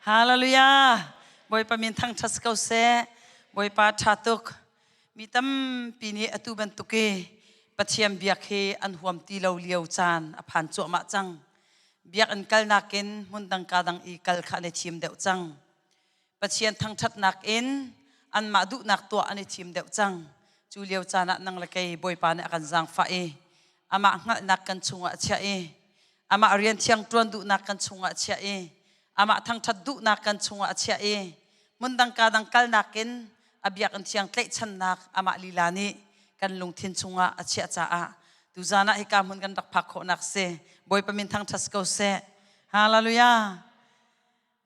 Hallelujah. Bawipa min thangṭhat si ko seh. Bawipa ṭha tuk. Mi tampi nih atu bantuk i Pathian biak hi an huam ti lo lio caan a phan cuahmah cang. Biakinn kalnak in hmun dang ka dang i kal kha an i thim deuh cang. Pathian thangṭhatnak in anmah duhnak tuah an i thim deuh cang. Cu lio caan ah nang le kei Bawipa nih a kan zaangfah i amah hngalhnak kan chungah a chiah i amah rian thiang ṭuan duhnak kan chungah a chiah i amah thangṭhat duhnak kan chungah a chiah i hmundang ka dang kalnak in a biakinn thiang tlaihchannak amah lila nih kan lungthin chungah a chiah caah tuzan ah hika hmun kan rak phak khawhnak si. Bawipa min thangṭhat si ko seh. Hallelujah.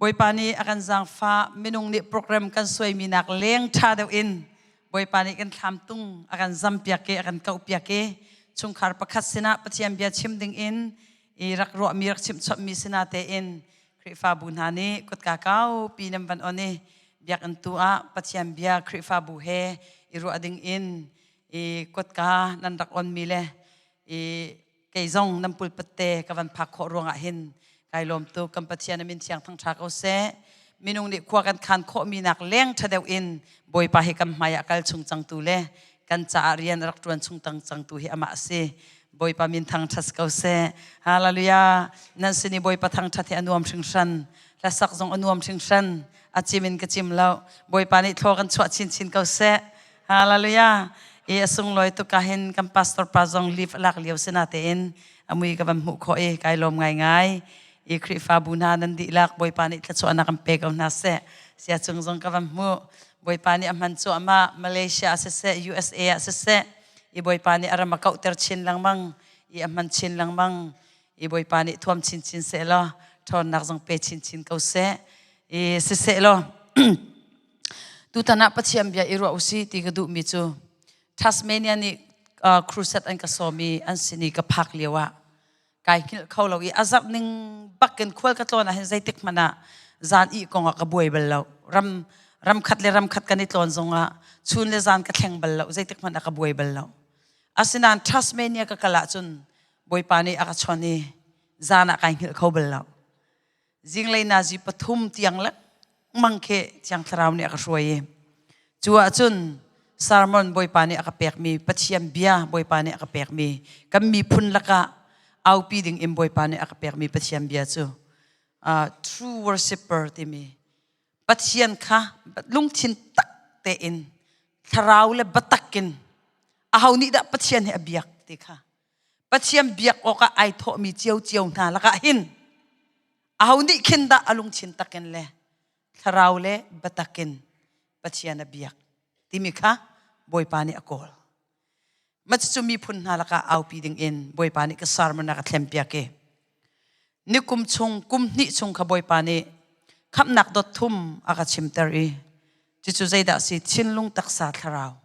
Bawipa nih a kan zaangfah. Minung nih program kan suaimi nak leng ṭha deuh in Bawipa nih kan thlam tung a kan zampiak i a kan kauhpiak i chungkhar pakhat sinah Pathian bia chim ding in i rak ruahmi, rak chimhchawmhmi sinah tein Khrihfabu hna nih kutka kaupi nan van on i biakinn tu ah Pathian bia Khrihfabu he i ruah ding in i kutka nan rak onmi le i kei zong nan pulpit te ka van phak khawh ruangah hin kai lawm tuk. Kan Pathian a min thiang thangṭha ko seh. Minung nih khua kan khan khawhmi nak leng ṭha deuh in Bawipa hi kan hmai ah kal chung cangtu le kan caah rian a rak ṭuan chung tang cangtu hi amah a si. Bawipa min thangṭhat ko seh. Hallelujah. Nan sin i Bawipa thangṭhat hi a nuam hringhran, hlasak zong a nuam hringhran. A cim in ka cim lo. Bawipa nih thlaw kan chuah chinchin ko seh. Hallelujah. I a sunglawi tuk ah hin kan pastor pa zong leave a lak lio sina tein a mui ka van hmuh khawh i kai lawm ngaingai. I Khrihfabu hna nan dihlak Bawipa nih thluachuahnak kan pe ko hna seh. Sia cung zong ka van hmuh. Bawipa nih a hman cuahmah. Malaysia ah siseh, USA ah siseh. I Bawipa nih a ram a kauhter chin lengmang. I a hman chin lengmang. I Bawipa nih thuam chinchin seh law ṭhawnnak zong pe chinchin ko seh. I siseh law Tutan ah Pathian bia i ruah usih ti ka duhmi cu Tasmania nih crusade an ka sawm i an sin i ka phak lio ah kai hngilh kho lo i a zarh ning bakin khual ka tlawn ah hin zeitik hmanh ah zan ih kong ah ka buai bal lo. Ram ram khat le ram khat kan i tlawn zong ah chun le zan ka thleng bal lo, zeitik hmanh ah ka buai bal lo. Asinain Tasmania ka kal ahcun Bawipa nih a ka chawnh i zan ah kai hngilh kho bal lo. Zinglei nazi pathum tiang lengmang khi Thiang Thlarau nih a ka hruai i cu ahcun sermon Bawipa nih a ka pekmi, Pathian bia Bawipa nih a ka pekmi, kan miphun lakah aupi ding in Bawipa nih a ka pekmi Pathian bia cu true worshipper timi Pathian kha lungthin tak tein, thlarau le biatak in aho nih dah Pathian hi a biak ti kha, Pathian biak awkah ai thawhmi ciocio hna lakah hin aho nih khin dah a lungthin takin le thlarau le biatak in Pathian a biak timi kha Bawipa nih a kawl. Mah cucu miphun hna lakah aupi dingin Bawipa nih ka sermon a ka thlenpiak i nikum chung, kum hnih chung kha Bawipa nih khamhnak dot thum a ka chimter i cucu zeidah a si? Thinlung, taksa, thlarau.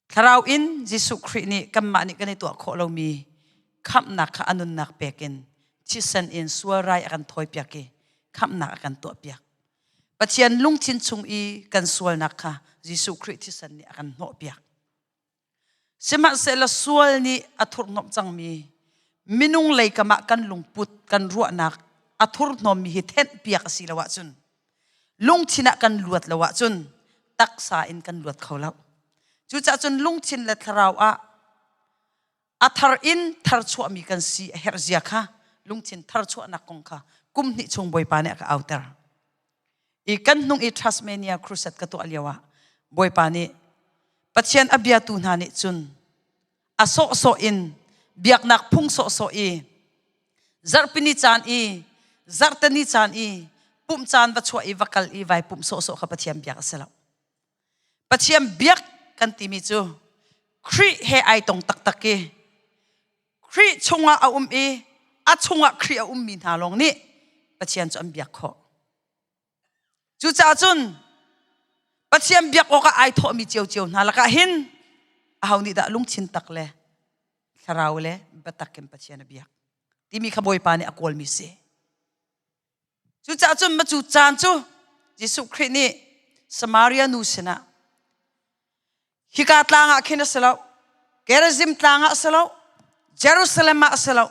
Thlarau in Jesuh Khrih nih kanmah nih kan i tuah khawh lomi khamhnak kha a nunnak pek in thisen in sual rai a kan thawipiak i khamhnak a kan tuahpiak. Pathian lungthin chung i kan sualnak kha Jesuh Khrih thisen nih a kan hnawhpiak. Sihmanhsehlaw sual nih a thurhnawmh cangmi minung lei kam ah kan lungput, kan ruahnak a thurhnawmmi hi thenhpiak a si lo ahcun, lungthin ah kan luat lo ahcun taksa in kan luat kho lo. Cucaah cun lungthin le thlarau ah a thar in tharchuahmi kan si a herh zia kha, lungthin tharchuahnak kong kha kum hnih chung Bawipa nih a ka auter. I kan hnung i Tasmania crusade ka tuah lio ah Bawipa nih Pathian a biatu hna nih cun a sawhsawh in biaknak phung sawhsawh i zarhpini caan i, zarhteni caan i pumh caan va chuah i va kal i vai pumh sawhsawh kha Pathian biak a si lo. Pathian biak kan timi cu Khrih he ai tong taktak i Khrih chungah a um i a chungah Khrih a ummi hna lawng nih Pathian cu an biak khawh. Cucaah cun Pathian biak awkah ai thawhmi ciocio hna lakah hin aho nih dah lungthin tak le thlarau le biatak in Pathian a biak timi kha Bawipa nih a kawlmi si. Cucaah cun macu caan cu Jesuh Khrih nih Samaria nu sinah hika tlang ah khin a si lo, Gerizim tlang ah a si lo, Jerusalem ah a si lo,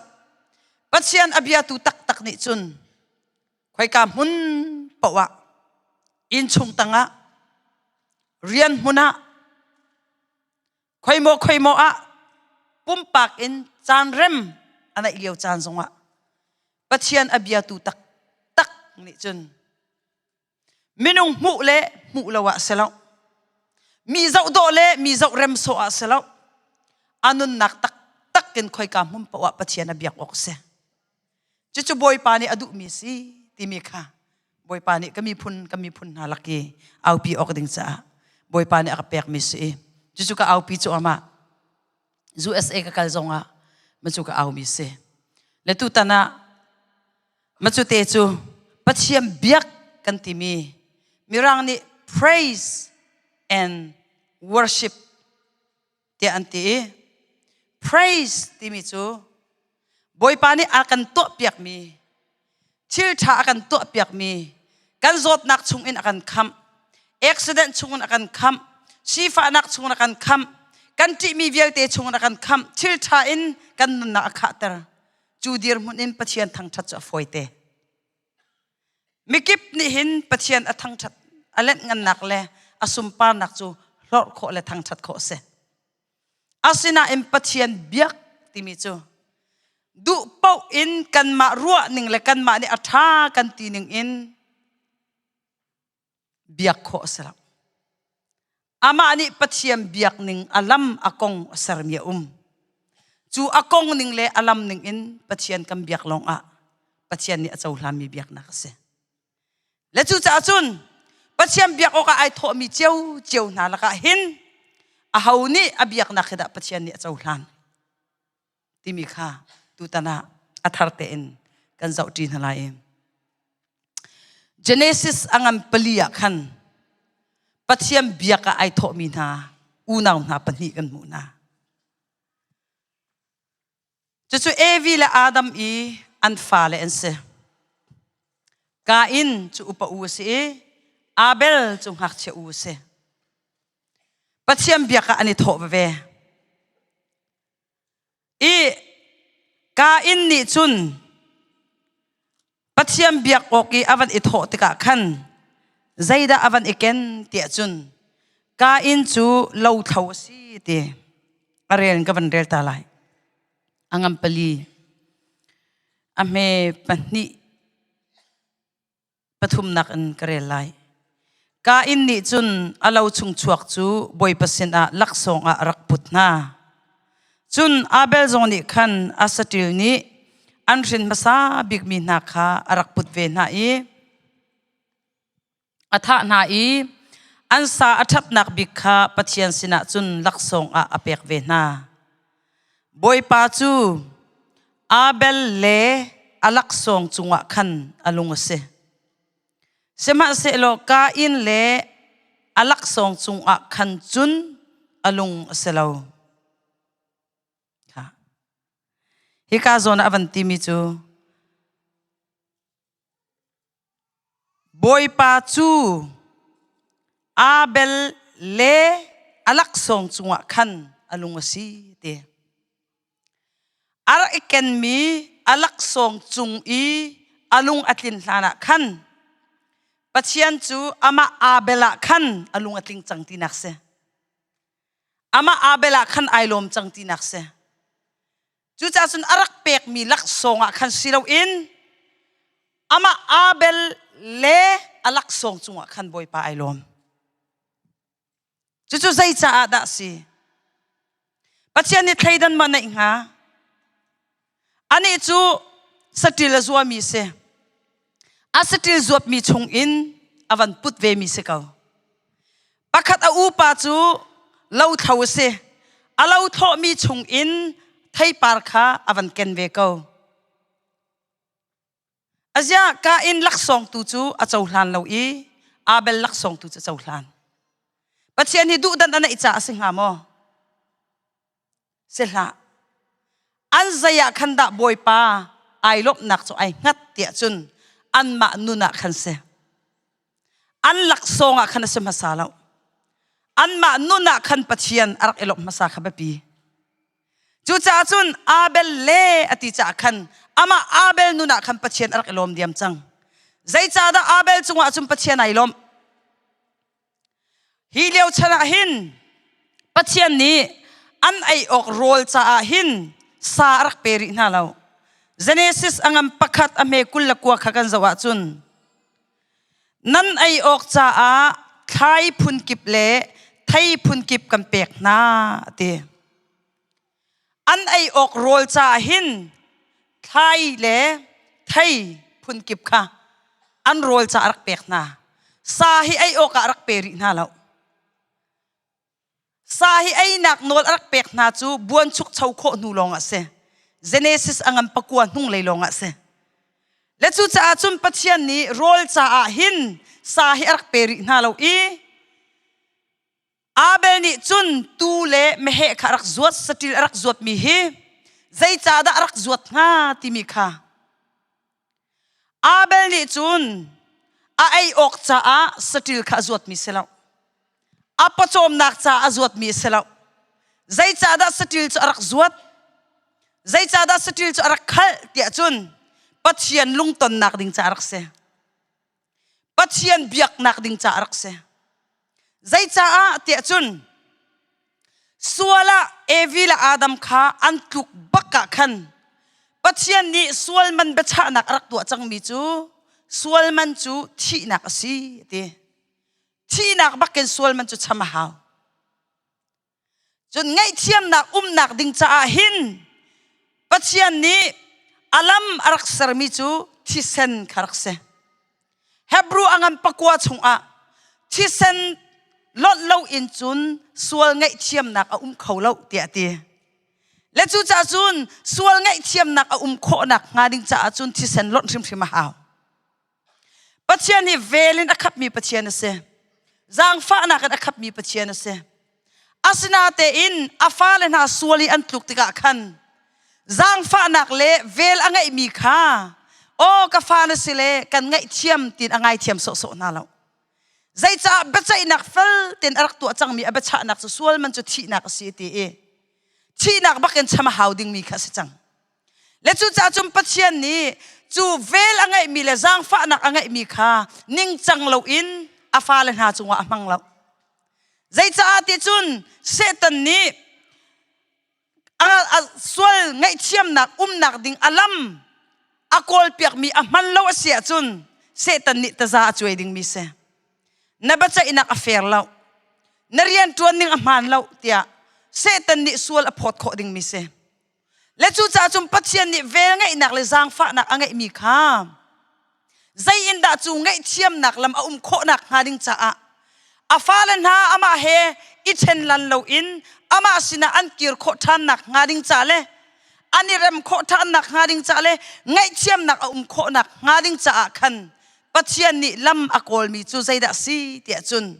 Pathian a biatu taktak nih cun. Khoika hmun paoh ah innchung tangah rian hmun ah khoimaw khoimaw ah pumpak in caan rem a neih lio caan zongah Pathian a biatu taktak nih cun minung hmuh le hmuh lo ah si lo mi zoh dawh le mi zoh rem sawh ah si lo a nunnak taktak in khoika hmun paoh ah Pathian a biak awk si. Cucu Bawipa nih a duhmi si timi kha Bawipa nih ka miphun ka miphun hna lak i aupi awk ding caah Bawipa nih a ka pekmi si i cucu ka aupi cu amah USA ka kal zongah macu ka aumi si. Le tutan ah macu te cu Pathian biak kan timi Mirang nih praise and worship tiah an ti i praise timi cu Bawipa nih a kan tuahpiakmi thil ṭha a kan tuahpiakmi kan zawtnak chungin a kan khamh accident chungin a kan khamh sifahnak chungin a kan khamh kan ṭihmi vialte chungin a kan khamh thil ṭha in kan nunnak a khahter cu dirhmun in Pathian thangṭhat cu a fawite. Mikip nih hin Pathian a thangṭhat a lenhngannak le a sunparnak cu hlorh khawh le thangṭhat khawh a si. Asinain Pathian biak timi cu duh paoh in kanmah ruah ning le kanmah nih a ṭha kan ti ning in biak khawh a si lo. Amah nih Pathian biak ning a lam a kong a sermi a um. Cu a kong ning le a lam ning in Pathian kan biak lawng ah Pathian nih a cohlanmi biaknak a si. Le cucaah cun Pathian biak awkah ai thawhmi cio cio hna lakah hin aho nih a biaknak hi dah Pathian nih a cohlan timi kha tutan ah a thar tein kan zohṭi hna lai. Genesis a ngan pali ah khan Pathian biak ah ai thawhmi hna unau hna pahnih kan hmuh hna. Cucu Evi le Adam i an fale an si. Kain cu upa u a si i Abel cu ngakchia u a si. Pathian biak ah an i thawh veve. I Kain nih cun Pathian biak awk i a van i thawh tikah khan zeidah a van i ken tiah cun Kain cu lothlo a si ti a rel in ka van rel ta lai. A ngam pali a hme pahnih pathumnak in ka rel lai. Kain nih cun a lo chung chuak cu Bawipa sinah laksawng ah a rak put hna. Cun Abel zong nih khan a saṭil nih an hrin hmasa bikmi hna kha a rak put ve hna i a thah hna i an sa a ṭhatnak bik kha Pathian sinah cun laksawng ah a pek ve hna. Bawipa cu Abel le a laksawng cungah khan a lung a si. Sihmanhsehlaw Kain le a laksawng cungah khan cun a lung a si lo. Hika zawn ah a van timi cu Bawipa cu Abel le a laksawng cungah khan a lung a si ti. A rak i kenmi a laksawng cung i a lung a tlin hlanah khan Pathian cu amah Abel ah khan a lung a tling cang tinak si. Amah Abel ah khan ai lawm cang tinak si. Cucaah cun a rak pekmi laksawng ah khan si loin amah Abel le a laksawng cungah khan Bawipa ai lawm. Cucu zei caah dah si? Pathian nih thleidan ma neih hnga? Anih cu saṭil a zuami si. A saṭil zuatmi chungin a van put vemi si ko. Pakhat a upa cu lothlo a si. A lo thlawhmi chungin theipar kha a van ken ve ko. Aziah Kain laksawng tu cu a cohlan lo i Abel laksawng tu cu a cohlan. Pathian hi duhdan a neih caah a si hnga maw? Si hlah. An zei ah khan dah Bawipa ai lawmhnak cu ai hngat tiah cun anmah nun ah khan si. An laksawng ah khan a si hmasa lo. Anmah nun ah khan Pathian a rak i lawmh hmasa kha biapi. Cucaah cun Abel le a ti caah khan amah Abel nun ah khan Pathian a rak i lawm diam cang. Zeicahdah Abel cungah cun Pathian ai lawmh? Hi lio chan ah hin Pathian nih an ei awk rawl caah hin sa a rak pe rih hna lo. Genesis a ngan pakhat a hme 29 kha kan zoh ahcun nan ei awk caah thlai phunkip le thei phunkip kan pek hna a ti. An ei awk rawl caah hin thlai le thei phunkip kha an rawl caah a rak pek hna. Sa hi ei awkah a rak pe rih hna lo. Sa hi einak nawl a rak pek hna cu buanchukcho khawh hnu lawng ah si. Genesis a ngan pakua hnunglei lawng ah si. Le cucaah cun Pathian nih rawl caah hin sa hi a rak pe rih hna lo i Abel nih cun tuu le meheh kha a rak zuat, saṭil a rak zuatmi hi zeicahdah a rak zuat hnga timi kha Abel nih cun a ei awk caah saṭil kha a zuatmi si lo. A pawcawmnak caah a zuatmi a si lo. Zeicahdah saṭil cu a rak zuat? Zeicahdah saṭil cu a rak khalh tiah cun Pathian lungtonnak ding caah a rak si. Pathian biaknak ding caah a rak si. Zeicaah tiah cun sual ah Evi le Adam kha an tluk bak ah khan Pathian nih sual man biachahnak a rak tuah cangmi cu sual man cu thihnak a si a ti. Thihnak bakin sual man cu cham a hau. Cun ngaihthiamnak umnak ding caah hin Pathian nih a lam a rak sermi cu thisen kha rak si. Hebrew a ngan pakua chungah thisen lonh loin cun sual ngaihthiamnak a um kho lo tiah a ti. Le cucaah cun sual ngaihthiamnak a um khawhnak hnga ding caah cun thisen lonh hrimhrim a hau. Pathian hi vel in a khapmi Pathian a si. Zaangfahnak in a khapmi Pathian a si. Asinatein a fale hna sual i an tluk tikah khan zaangfahnak le vel a ngeihmi kha aw ka fa na si le kan ngaihthiam tiin a ngaithiam sawhsawh hna lo. Zeicah biaceihnak fel tein a rak tuah cangmi a biachahnak cu sual man cu thihnak a si ti i thihnak bakin cham a hau dingmi kha a si cang. Le cucaah cun Pathian nih cu vel a ngeihmi le zaangfahnak a ngeihmi kha ningcang loin a fale hna cungah a hmang lo. Zeicaah ti cun Satan nih a sual ngaihthiamnak umnak ding a lam a kawlpiakmi a hman lo a si ahcun Satan nih taza a cuai dingmi si. Na biaceihnak a fair lo. Na rianṭuan ning a hmaan lo tiah Satan nih sual a phawt khawh dingmi si. Le cucaah cun Pathian nih velngeihnak le zaangfahnak a ngeihmi kha zei in dah cu ngaihthiamnak lam a um khawhnak hnga ding caah a fale hna amah he i ṭhen lan loin amah sinah an kir khawh ṭhannak hnga ding ca le an i rem khawh ṭhannak hnga ding ca le ngaihthiamnak a um khawhnak hnga ding caah khan Pathian nih lam a kawlmi cu zeidah a si tiah cun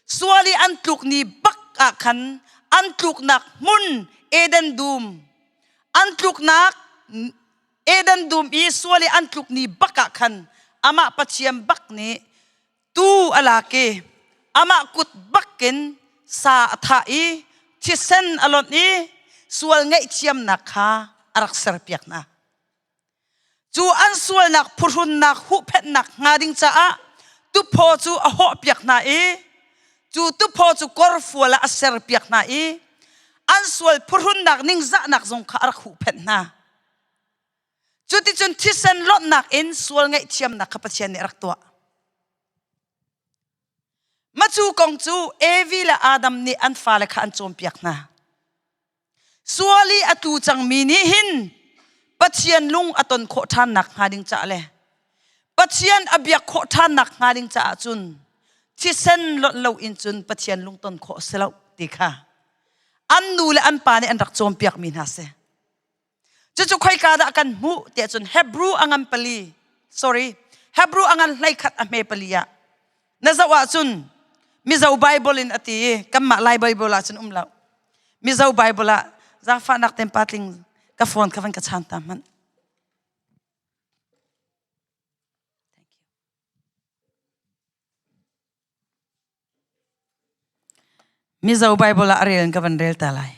Sual i an tluk ni bak ah khan an tluknak hmun Eden dum an tluknak Eden dum i sual i an tluk ni bak ah khan amah Pathian bak nih tuu a lak i amah kut bakin sa a thah i thisen a lonh i sual ngaihthiamnak kha a rak serpiak hna. Cu an sualnak phuhrunnak huhphenhnak hnga ding caah tuphaw cu a hawhpiak hna i cu tuphaw cu kawrfual ah a serpiak hna i an sual phuhrunnak ningzahnak zong kha a rak huhphenh hna. Cuticun thisen lonhnak in sual ngaihthiamnak kha Pathian nih a rak tuah. Macu kong cu Evi le Adam nih an fale kha an cawnpiak hna. Sual i a tlu cangmi nih hin Pathian lung a ton khawh ṭhannak hnga ding caah le Pathian a biak khawh ṭhannak hnga ding caah cun thisen lonh loin cun Pathian lung ton khawh a si lo ti kha an nu le an pa nih an rak cawnpiakmi hna si. Cucu khoika dah kan hmuh tiah cun Hebrew a ngan pali sorry Hebrew a ngan 11 a hme pali ah na zoh ahcun Mizo Bible in a ti i kanmah Lai Bible ah cun um lo. Mizo Bible ah zaangfahnak ten patling ka phone kha van ka chan ta hmanh. Thank you. Mizo Bible ah a rel in ka van rel ta lai.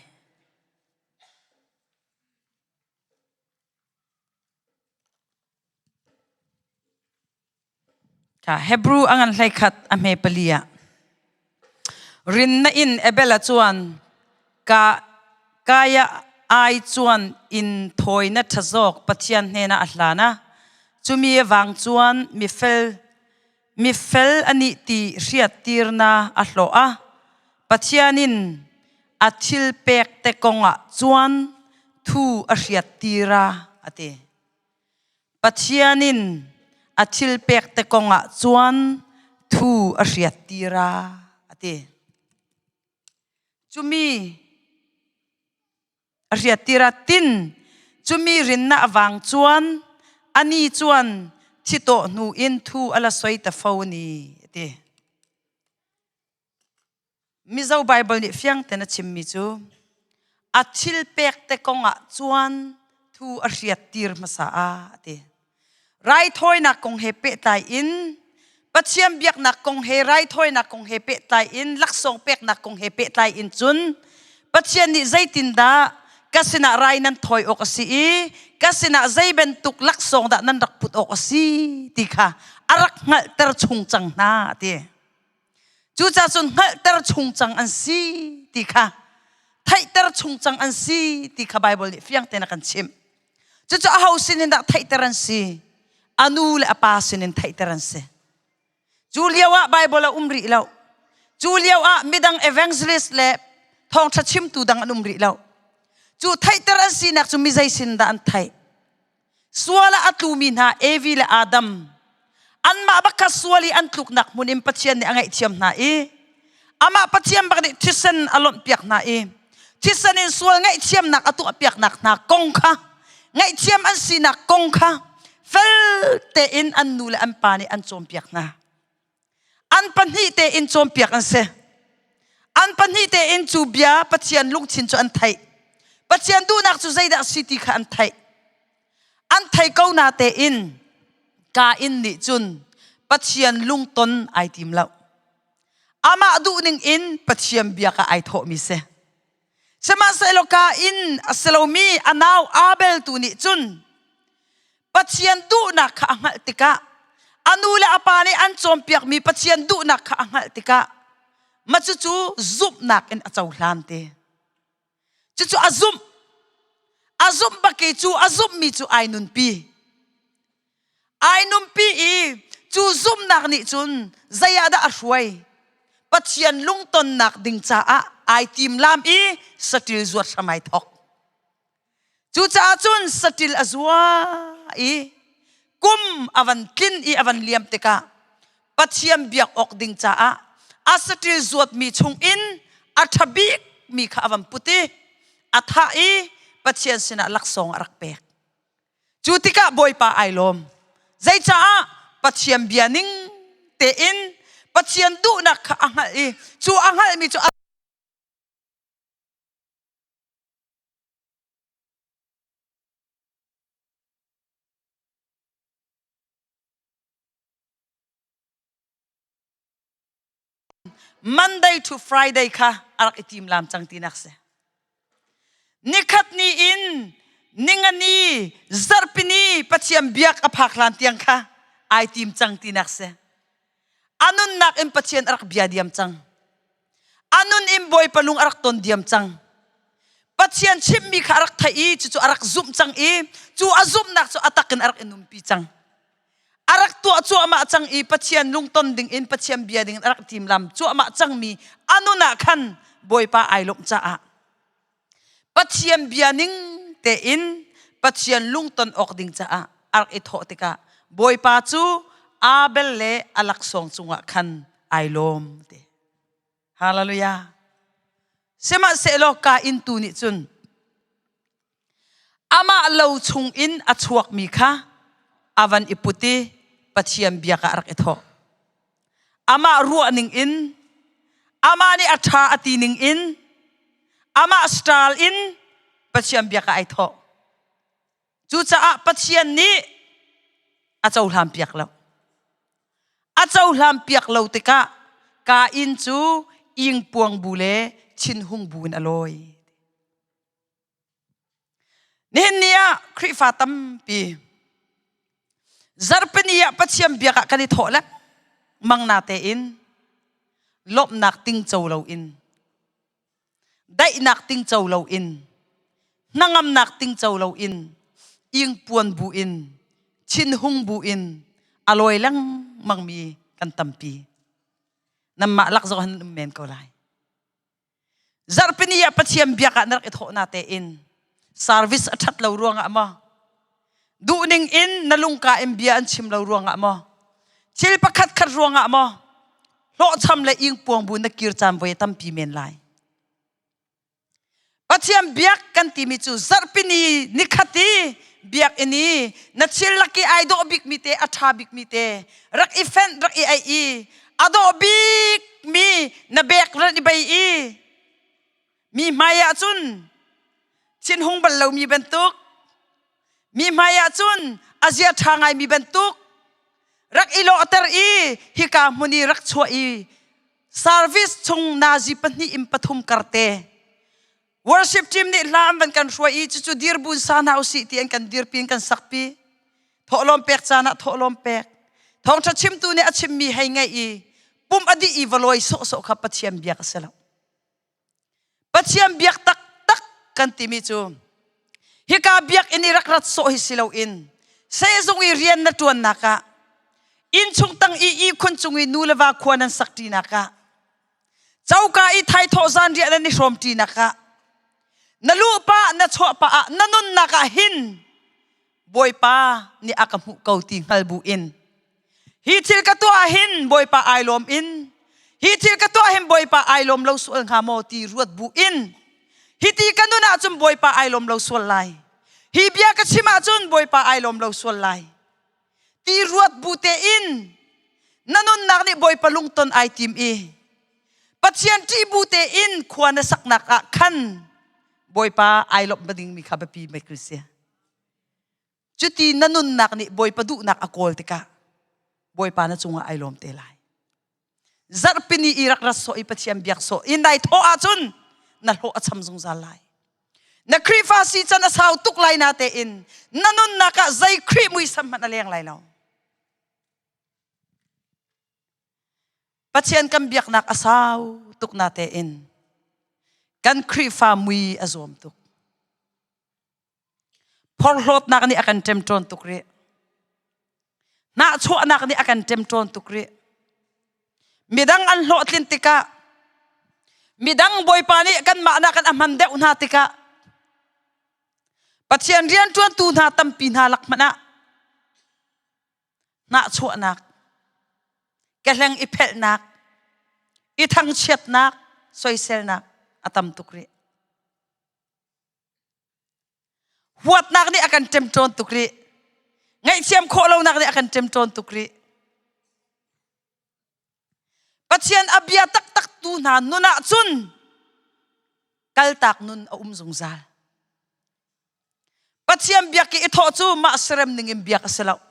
Ka Hebrew a ngan 11 a hme pali ah rinna in Abel a chuan ka kaya ai chuan in thawina ṭha zawk Pathian hnenah a hlan a chumi avang chuan mifel mifel anih ti hriattirna a hlawh a Pathian in a thil pek te kongah chuan thu a hriattir a a ti. Pathian in a thil pek te kongah chuan thu a hriattir a a ti. Cumi a hriattir a tin cumi rinna avang chuan ani chuan thi tawh hnu in thu a la soi ta fo ni a ti. Mizo Bible nih fiang ten a chimmi cu a thil pek te kong ah chuan thu a hriattir hmasa a a ti. Raithawinak kong he pehtlai in Pathian biaknak kong he raithawinak kong he pehtlai in laksawng peknak kong he pehtlai in cun Pathian nih zeitindah ka sinah rai nan thawi awk a si i ka sinah zei bantuk laksawng dah nan rak put awk a si ti kha a rak hngalhter chung cang hna a ti. Cucaah cun hngalhter chung cang an si ti kha theihter chung cang an si ti kha Baibal nih fiang tein a kan chimh. Cucu aho sinin dah theihter an si? A nu le a pa sinin theihter an si. Cu lio ah Baibal a um rih lo. Cu lio ah midang evangelist le thawngṭha chimtu dang an um rih lo. Cu theihter an sinak cu mi zei sin dah an theih? Sual ah a tlumi hna Evi le Adam anmah bak kha sual i an tluknak hmun in Pathian nih a ngaihthiam hna i amah Pathian bak nih thisen a lonhpiak hna i thisen in sual ngaihthiamnak a tuahpiaknak hna kong kha ngaihthiam an sinak kong kha fel tein an nu le an pa nih an cawnpiak hna. An pahnih tein cawnpiak an si. An pahnih tein cu bia Pathian lungthin cu an theih. Pathian duhnak cu zeidah a si ti kha an theih. An thei ko na tein Kain nih cun Pathian lungton ai tim lo. Amah duhning in Pathian bia ka ai thawhmi si. Sihmanhsehlaw Kain a si lomi a nau Abel tu nih cun Pathian duhnak kha a hngalh tikah a nu le a pa nih an cawnpiakmi Pathian duhnak kha a hngalh tikah mah cucu zumhnak in a cohlan te. Cucu a zumh. A zumh bak i cu a zumhmi cu ai nunpi. Ai nunpi i cu zumhnak nih cun zei ah dah a hruai? Pathian lungtonnak ding caah ai timlam i saṭil zuat hram ai thawk. Cucaah cun saṭil a zua i kum a van tlin i a van liam tikah Pathian biak awk ding caah a saṭil zuatmi chungin a ṭha bikmi kha a van put i a thah i Pathian sinah laksawng a rak pek. Cu tikah Bawipa ai lawm. Zeicaah Pathian bia ning tein Pathian duhnak kha a hngalh i cu a hngalhmi cu a Monday to Friday kha a rak i timlam cang tinak si. Nikhat ni in ningani zarhpini Pathian biak a phak hlan tiang kha ai tim cang tinak si. A nunnak in Pathian a rak bia diam cang. A nun in Bawipa lung a rak ton diam cang. Pathian chimmi kha a rak theih i cucu a rak zumh cang i cu a zumhnak cu a tak in a rak i nunpi cang. A rak tuah cuahmah cang i Pathian lungton ding in Pathian bia ding in a rak timlam cuahmah cangmi a nun ah khan Bawipa ai lawmh caah Pathian bia ning tein Pathian lungton awk ding caah a rak i thawh tikah Bawipa cu Abel le a laksawng cungah khan ai lawm ti. Hallelujah. Sihmanhsehlaw Kain tu nih cun Amah lo chungin a chuakmi kha a van i put i Pathian biak ah a rak i thawh. Amah ruah ning in, amah nih a ṭha a ti ning in, amah style in Pathian biak ah ai thawh. Cucaah Pathian nih a cohlan piak lo. A cohlan piak lo tikah Kain cu ingpuang bu le thinhung bu in a lawi. Nihin ni ah Khrihfa tampi zarhpini ah Pathian biak ah kan i thawh lengmang. lengmang na tein lawmhnak tingco loin daihnak tingco loin hnangamnak tingco loin ingpuan bu in thinhung bu in a lawi lengmang mi kan tampi. Nanmah lak zong han um men ko lai. Zarhpini ah Pathian biak ah na rak i thawh na tein service a ṭhat lo ruangah maw duhning in na lungka in bia an chim lo ruangah maw thil pakhat khat ruangah maw hlawhcham le ingpuang bu na kir caan voi tampi men lai. Pathian biak kan timi cu zarhpini nikhat i biakinn i na thil lak i ai dawh bikmi te a ṭha bikmi te rak i fenh rak i ei i a dawh bikmi na bek rak i bei i mi hmai ah cun thinhung bal lomi bantuk mi hmai ah cun a zia ṭha ngaimi bantuk rak i lawhter i hika hmun i rak chuah i service chung nazi pahnih in pathum karte Worship team nih hla an van kan hruai i cucu dirbun sa hna usih ti an kan dirpi in kan sakpi. Thawhlawm pek caan ah thawhlawm pek. Thawngṭha chimtu nih a chimmi hei ngaih i pumh a dih i va lawi sawhsawh kha Pathian biak a si lo. Pathian biak taktak kan timi cu hika biakinn i rak rat sawh hi si loin sehzung i rian na ṭuannak ah innchung tang i ihkhun cung i nu le va khua nan sak ṭinak ah Coka i thaithawh zanriah nan i hrawm ṭinak ah na luh pah na chuah pah ah na nunnak ah hin Bawipa nih a ka hmuh ko ti hngal bu in hi thil ka tuah hin Bawipa ai lawm in hi thil ka tuah hin Bawipa ai lawm lo sual hnga maw ti ruat bu in hi ti ka nun ahcun Bawipa ai lawm lo sual lai hi bia ka chim ahcun Bawipa ai lawm lo sual lai ti ruat bu tein na nunnak nih Bawipa lungton ai tim i Pathian ṭih bu tein khua na saknak ah khan Bawipa ai lawmh dingmi kha biapi mei si. Cuti na nunnak nih Bawipa duhnak a kawl tikah Bawipa na cungah ai lawm te lai. Zarhpini i rak rat sawh i Pathian biak sawh in nai thawh ahcun na hlawh a cham zungzal lai. Na Khrihfa si can a sau tuk lai na tein na nunnak ah zei Khrih muisam hmanh a leng lai lo. Pathian kan biaknak a sau tuk na tein kan Khrihfa mui a zuam tuk. Phorhlawtnak nih a kan ṭemṭawn tuk rih. Hnahchuahnak nih a kan ṭemṭawn tuk rih. Midang an hlawhtlin tikah midang Bawipa nih kanmah nakin a hman deuh hna tikah Pathian rianṭuantu hna tampi hna lak hmanh ah hnahchuahnak, kehleng i phelhnak, i thangchiatnak, soiselnak a tam tuk rih. Huatnak nih a kan ṭemṭawn tuk rih. Ngaihthiam khawh lonak nih a kan ṭemṭawn tuk rih. Pathian a bia taktak tu hna nun ah cun kaltak nun a um zungzal. Pathian biak i thawh cu mah serem ning in biak a si lo.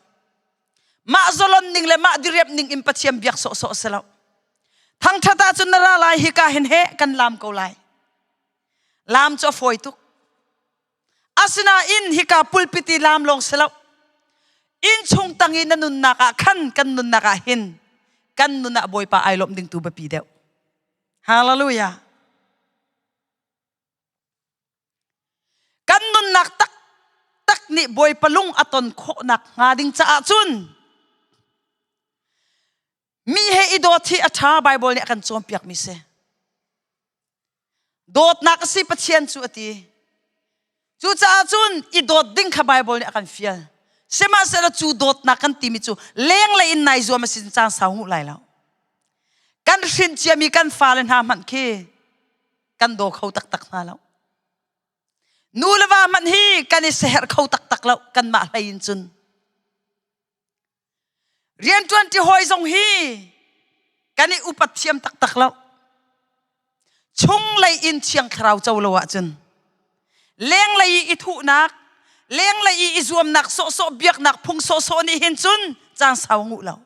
Mah zalon ning le mah diriap ning in Pathian biak sawhsawh a si lo. Thangṭhat ahcun na ra lai hika hin he kan lam ko lai. Lam cu a fawi tuk. Asinain hika pulpit i lam lawng si lo. Innchung tang i na nunnak ah khan kan nunnak ah hin kan nun ah Bawipa ai lawmh ding tu biapi deuh. Hallelujah. Kan nunnak taktak nih Bawipa lung a ton khawhnak hnga ding caah cun mi he i dawt hi a ṭha Bible nih a kan cawnpiakmi si. Dawtnak a si Pathian cu a ti. Cucaah cun i dawt ding kha Bible nih a kan fial. Sihmanhsehlaw cu dawtnak kan timi cu lenglei in nai zuam a si caan sau nguh lai lo. Kan hrin ciami kan fale hna hmanh khi kan daw kho taktak hna lo. Nu le va hmanh hi kan i seherh kho taktak lo kanmah hlei in cun. Rianṭuanṭi hawi zong hi kan i upat thiam taktak lo. Chunglei in Thiang Thlarau co lo ahcun lenglei i i thuhnak, lenglei i i zuamnak sawhsawh biaknak phung sawhsawh nih hin cun caan sau nguh lo.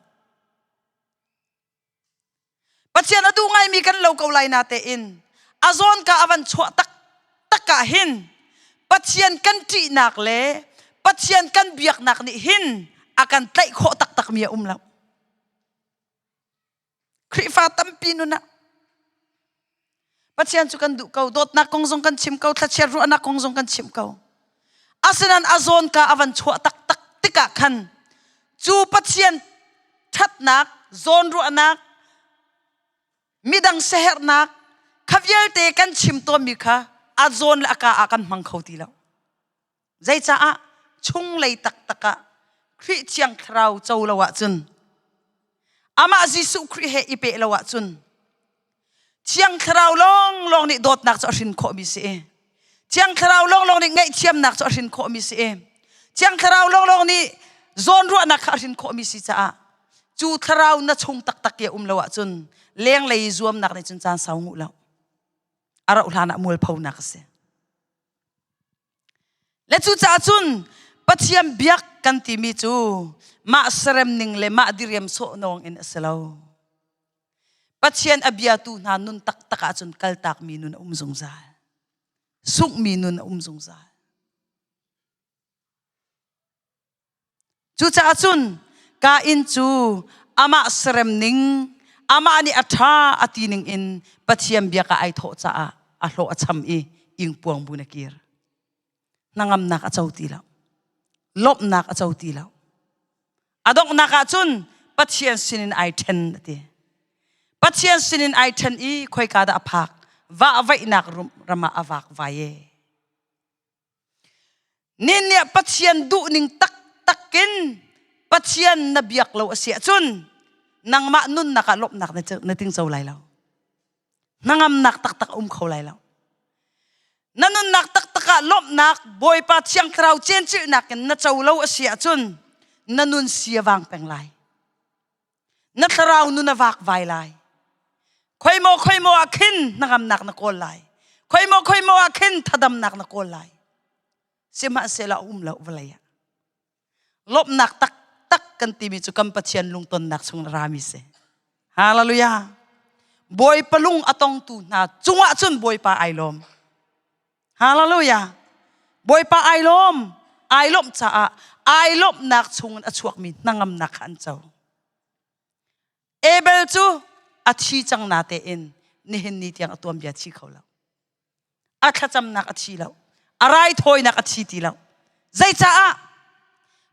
Pathian a duh ngaimi kan lo ko lai natein a zawnka a van chuah taktak ah hin Pathian kan ṭihnak le Pathian kan biaknak nih hin a kan tlaih khawh taktakmi a um lo. Khrihfa tampi nun ah Pathian cu kan duh ko, dawtnak kong zong kan chim ko, thlachiat ruahnak kong zong kan chim ko. Asinain a zawn ka a van chuah taktak tikah khan cu Pathian ṭhatnak, zawn ruahnak, midang siaherhnak kha vialte kan chim tawnmi kha a zawn le a ka ah kan hmang kho ti lo. Zeicaah chunglei taktak ah Khrih Thiang Thlarau co lo ahcun amah Jesuh Khrih he i peh lo ahcun Thiang Thlarau lawnglawng nih dawtnak cu a hrin khawhmi si i Thiang Thlarau lawnglawng nih ngaihthiamnak cu a hrin khawhmi si i Thiang Thlarau lawnglawng nih zawnruahnak kha a hrin khawhmi si caah cu thlarau na chung taktak i a um lo ahcun lenglei zuamnak nih cun caan sau nguh lo a rauh hlan ah mualphonak a si. Le cucaah cun Pathian biak kan timi cu mah serem ning le mah diriam sawh nawng in a si lo. Pathian a biatu hna nun taktak ahcun kaltakmi nun a um zungzal. Sunghmi nun a um zungzal. Cucaah cun Kain cu amah serem ning, amah nih a ṭha a ti ning in Pathian biak ah ai thawh caah a hlawh a cham i ingpuang bu na kir. Hnangamnak a co ti lo. Lawmhnak a co ti lo. A donghnak ah cun Pathian sinin ai ṭhen a ti. Pathian sinin ai ṭhen i khoika dah a phak? Vahvaihnak ram ah a vak vai e. Nin nih Pathian duhning taktak in Pathian na biak lo a si ahcun nangmah nunnak ah lawmhnak na tingco lai lo. Hnangamnak taktak a um kho lai lo. Na nunnak taktak ah lawmhnak Bawipa Thiang Thlarau cencilhnak in na co lo a si ahcun na nun si a vang peng lai. Na thlarau nun a vakvai lai. Khoimaw khoimaw ah khin hnangamnak na kawl lai. Khoimaw khoimaw ah khin thadamnak na kawl lai. Sihmanhsehlaw a um lo vawlei ah. Lawmhnak taktak kan timi cu kan Pathian lungtonnak chung rami si. Hallelujah. Bawipa lung a tongtu hna cungah cun Bawipa ai lawm. Hallelujah. Bawipa ai lawm. Ai lawmh caah ai lawmhnak chungin a chuakmi hnangamnak kha an co. Abel cu a thi cang na tein nihin ni tiang a tuanbia thi kho lo. A thlacamnak a thi lo. A raithawinak a thi ti lo. Zeicaah?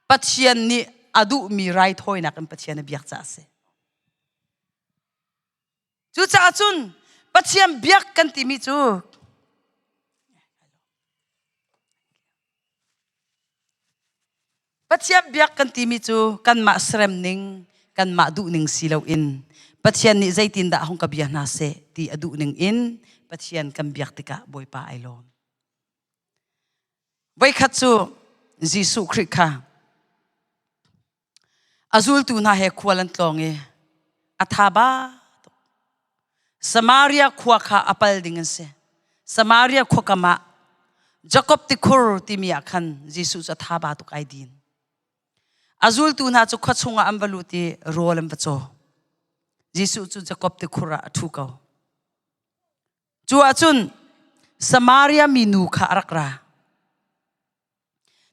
Pathian nih a duhmi raithawinak in Pathian a biak caah a si. Cucaah cun Pathian biak kan timi cu Pathian biak kan timi cu kanmah serem ning, kanmah duh ning si loin Pathian nih zeitindah hung ka bia hna seh ti a duh ning in Pathian kan biak tikah Bawipa ai lawm. Voikhat cu Jesuh Khrih kha A zultu hna he khual an tlawng i a tha ba tuk. Samaria khua kha a pal ding an si. Samaria khua kam ah Jakob tikhur timi ah khan Jesuh cu a tha ba tuk ai din. A zultu hna cu khua chungah an va lut i rawl an va caw. Jesuh cu Jakob tikhur ah a ṭhu ko. Cu ahcun Samaria minu kha a rak ra.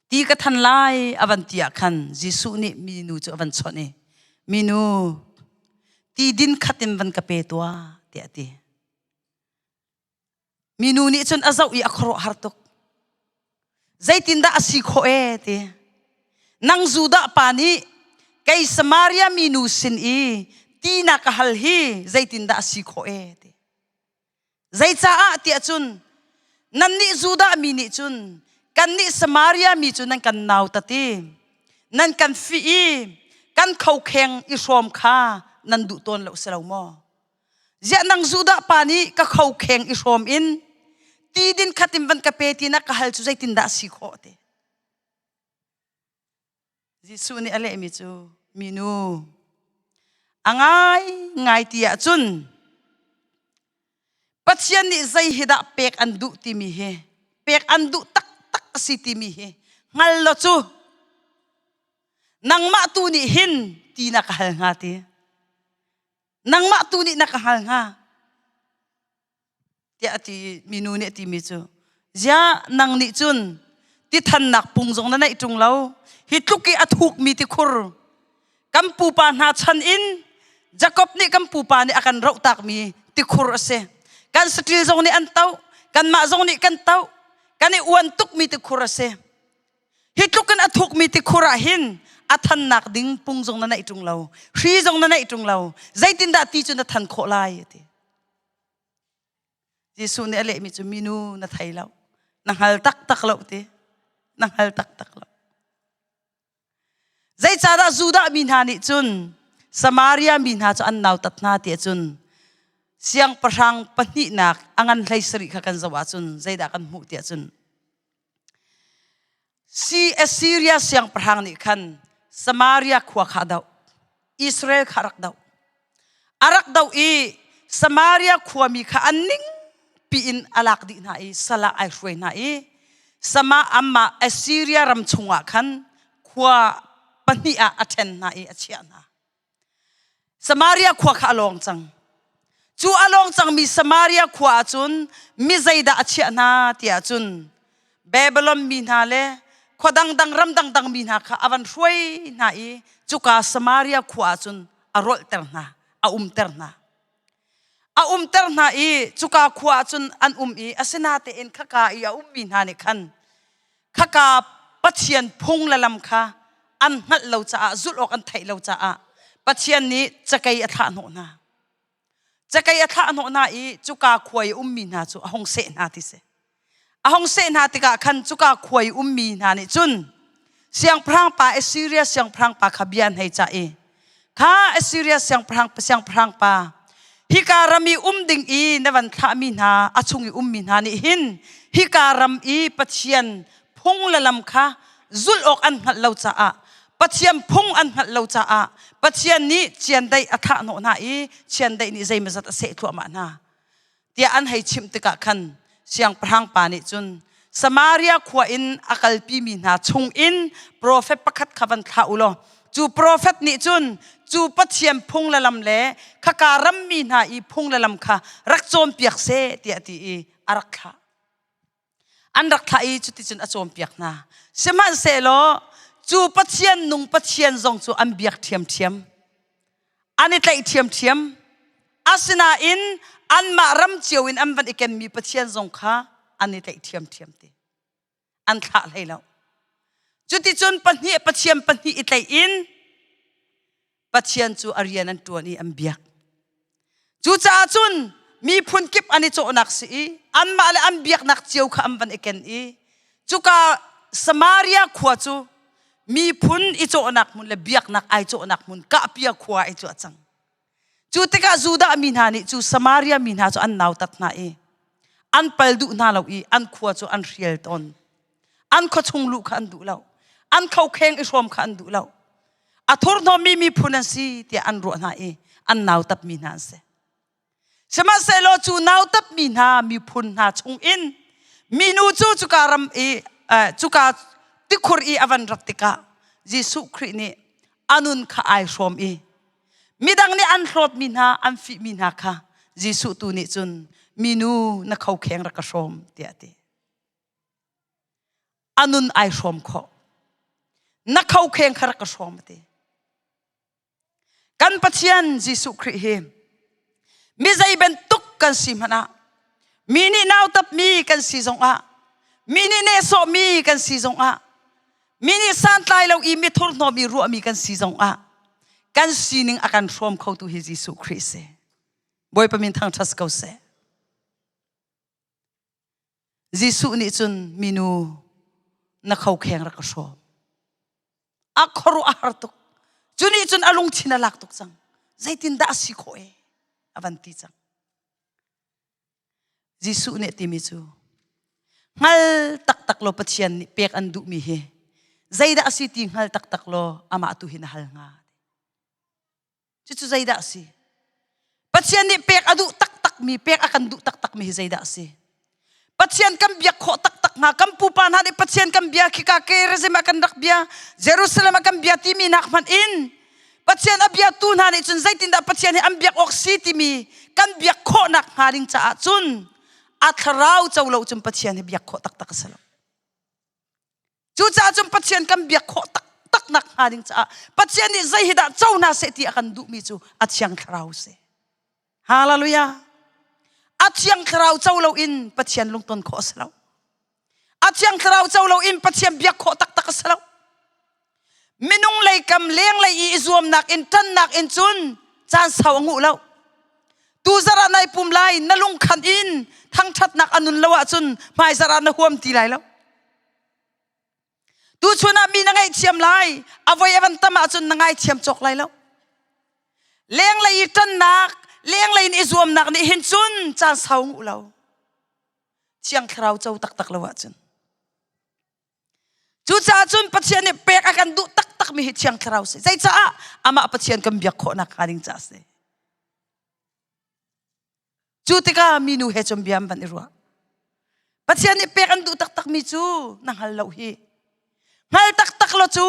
Ti ka than lai a van ti ah khan Jesuh nih minu cu a van chawnh i minu ti din khat in van ka pe tuah tiah a ti. Minu nih cun a zoh i a khuaruahhar tuk. Zeitindah a si khawh ee ti. Nang Judah pa nih kei Samaria minu sin i ti na ka hal hi zeitindah a si khawh ee ti. Zeicaah tiah cun nannih Judah mi nih cun kannih Samaria mi cu nan kan nautat i nan kan fih i kan khokheng i hrawm kha nan duh tawn lo si lo maw? Ziah nang Judah pa nih ka khokheng i hrawm in ti din khat in van ka pe ti na ka hal cu zeitindah a si khawh ti? Jesuh nih a lehmi cu minu a ngai ngai ti ahcun Pathian nih zei hi dah pek an duh timi hi pek an duh taktak a si timi hi hngal law cu nangmah tu nih hin ti na ka hal hnga ti nangmah tu nih na ka hal hnga tiah a ti minu nih a timi cu ziah nang nih cun tithannak pung zong na neih ṭung lo hi tluk i a thukmi tikhur kan pupa hna chan in Jakob nih kan pupa nih a kan rohtakmi tikhur a si. Kan saṭil zong nih an toh, kanmah zong nih kan toh. Kan i uan tukmi tikhur a si. Hi tluk in a thukmi tikhur ah hin a thannak ding pung zong na neih ṭung lo, hri zong na neih ṭung lo. Zeitindah ti cu na than khawh lai? A ti. Jesuh nih a lehmi cu minu na thei lo, na hngal taktak lo ti. Na hngal taktak lo. Zeicahdah Judah mi hna nih cun Samaria mi hna cu an nautat hna ti ahcun siangpahrang pahnihnak a ngan hlei sarih kha kan zoh ahcun zeidah kan hmuh ti ahcun Si Assyria siangpahrang nih khan Samaria khua kha a doh. Israel kha a rak doh. A rak doh i Samaria khuami kha an ning piin a lak dih hna i sal ah ai hruai hna i Sama amah Assyria ram chungah khan khua pahnih ah a ṭhen hna i a chiah hna. Samaria khua kha a lawng cang. Cu a lawng cangmi Samaria khua ah cun mi zeidah a chiah hna ti ahcun Babylon mi hna le khua dangdang ram dangdang mi hna kha a van hruai hna i cuka Samaria khua ah cun a rolhter hna, a umter hna. A umter hna i cuka khua ah cun an um i asinatein khaka i a ummi hna nih khan khaka Pathian phung le lam kha an hngalh lo caah zulh awk an theih lo caah Pathian nih cakei a thlah hnawh hna. Cakei a thlah hnawh hna i cuka khua i ummi hna cu a hung seh hna ti si. A hung seh hna tikah khan cuka khua i ummi hna nih cun siangpahrang pa Assyria siangpahrang pa kha bia an hei cah i kha Assyria siangpahrang siangpahrang pa hika ram i um ding i na van thlahmi hna a chung i ummi hna nih hin hika ram i Pathian phung le lam kha zulh awk an hngalh lo caah Pathian phung an hngalh lo caah Pathian nih chiandeih a thlah hnawh hna i chiandeih nih zeimawzat a seh thluahmah hna tiah an hei chimh tikah khan siangpahrang pa nih cun Samaria khua in a kalpimi hna chungin profet pakhat kha van thlah u law cu profet nih cun cu Pathian phung le lam le khaka rammi hna i phung le lam kha rak cawnpiak seh tiah a ti i a rak thlah. An rak thlah i cuticun a cawnpiak hna. Sihmanhsehlaw cu Pathian nung Pathian zong cu an biak ṭhiamṭhiam. An i tlaih ṭhiamṭhiam. Asinain anmah ram cio in an van i kenmi Pathian zong kha an i tlaih ṭhiamṭhiam ti. An thlah hlei lo. Cuticun pahnih Pathian pahnih i tlaih in Pathian cu a rian an ṭuan i an biak. Cucaah cun miphun kip an i cawhnak si i anmah le an biaknak cio kha an van i ken i cuka Samaria khua cu miphun i cawhnak hmun le biaknak ai cawhnak hmun kahpia khua i cu a cang. Cu tikah Judah mi hna nih cu Samaria mi hna cu an nautat hna i an pal duh hna lo i an khua cu an hrial tawn. An khua chung luh kha an duh lo. An khokheng i hrawm kha an duh lo. A thurhnawmmi miphun an si tiah an ruah hna i an nautapmi hna an si. Sihmanhsehlaw cu nautapmi hna miphun hna chungin minu cu cuka ram i cuka tikhur i a van rat tikah Jesuh Khrih nih a nun kha ai hrawm i midang nih an hlawtmi hna an fihmi hna kha Jesuh tu nih cun minu na khokheng rak ka hrawm tiah a ti. A nun ai hrawm khawh. Na khokheng kha rak ka hrawm a ti. Kan Pathian Jesuh Khrih hi mi zei bantuk kan si hmanh ah mi nih nautapmi kan si zongah mi nih nehsawhmi kan si zongah mi nih santlai lo i mi thurhnawm i ruahmi kan si zongah kan sining a kan hrawm khotu hi Jesuh Khrih si. Bawipa min thangṭhat ko seh. Jesuh nih cun minu na khokheng rak ka hrawm. A khuaruah a har tuk. Cu nih cun a lungthin a lak tuk cang. Zeitindah a si khawh e? A van ti cang. Jesuh nih timi cu hngal taktak law Pathian nih pek an duhmi hi zeidah a si ti hngal taktak law amah tu hi na hal hnga. Cucu zeidah a si? Pathian nih pek a duh taktakmi, pek a kan duh taktakmi hi zeidah a si? Pathian kan biak khawh taktak hnga kan pupa hna nih Pathian kan bia khika Gerizim ah kan rak bia Jerusalem ah kan bia timi nak hmanh in Pathian a biatu hna nih cun zeitindah Pathian hi an biak awk si timi kan biak khawhnak hnga ding caah cun a thlarau co lo cun Pathian hi biak khawh taktak a si lo. Cucaah cun Pathian kan biak khawh taktak. taktak nak hnga ding caah Pathian nih zei hi dah co hna seh ti a kan duhmi cu a thiang thlarau si. Hallelujah. A thiang thlarau co loin Pathian lungton khawh a si lo. A thiang thlarau co loin Pathian biak khawh taktak a si lo. Minung lei kam lenglei i i zuamnak in ṭannak in cun caan sau a nguh lo. Tu zarh ah nai pum lai na lungkhan in thangṭhatnak a nun lo ahcun hmai zarh ah na huam ti lai lo. Tuchun ah mi na ngaihthiam lai, a voi a van tam ahcun na ngaithiam cawk lai lo. Lenglei i ṭannak, lenglei in i zuamnak nih hin cun caan sau nguh lo. Thiang Thlarau co taktak lo ahcun. Cucaah cun Pathian nih pek a kan duh taktakmi hi Thiang Thlarau si. Zeicaah? Amah Pathian kan biak khawhnak hnga ding caah a si. Cu tikah minu he cun bia an van i ruah. Pathian nih pek an duh taktakmi cu na hngal lo hi. Hngal taktak lo cu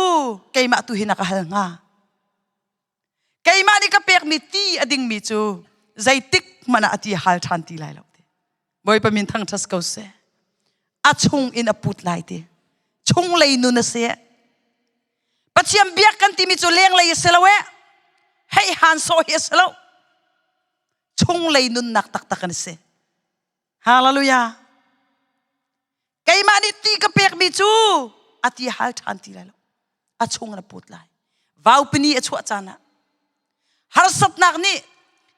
keimah tu hi na ka hal hnga. Keimah nih ka pekmi ti a dingmi cu zeitik hmanh ah a ti hal ṭhan ti lai lo. Bawipa min thangṭhat ko seh. A chung in a put lai ti. Chunglei nun a si. Pathian biak kan timi cu lenglei a si lo eh. Hei han sawh hi a si lo. Chunglei nunnak taktak an si. Hallelujah. Keimah nih ti ka pekmi cu a ti hal ṭhan ti lai lo. A chung in a put lai. Vaupini a chuah caan ah harsatnak nih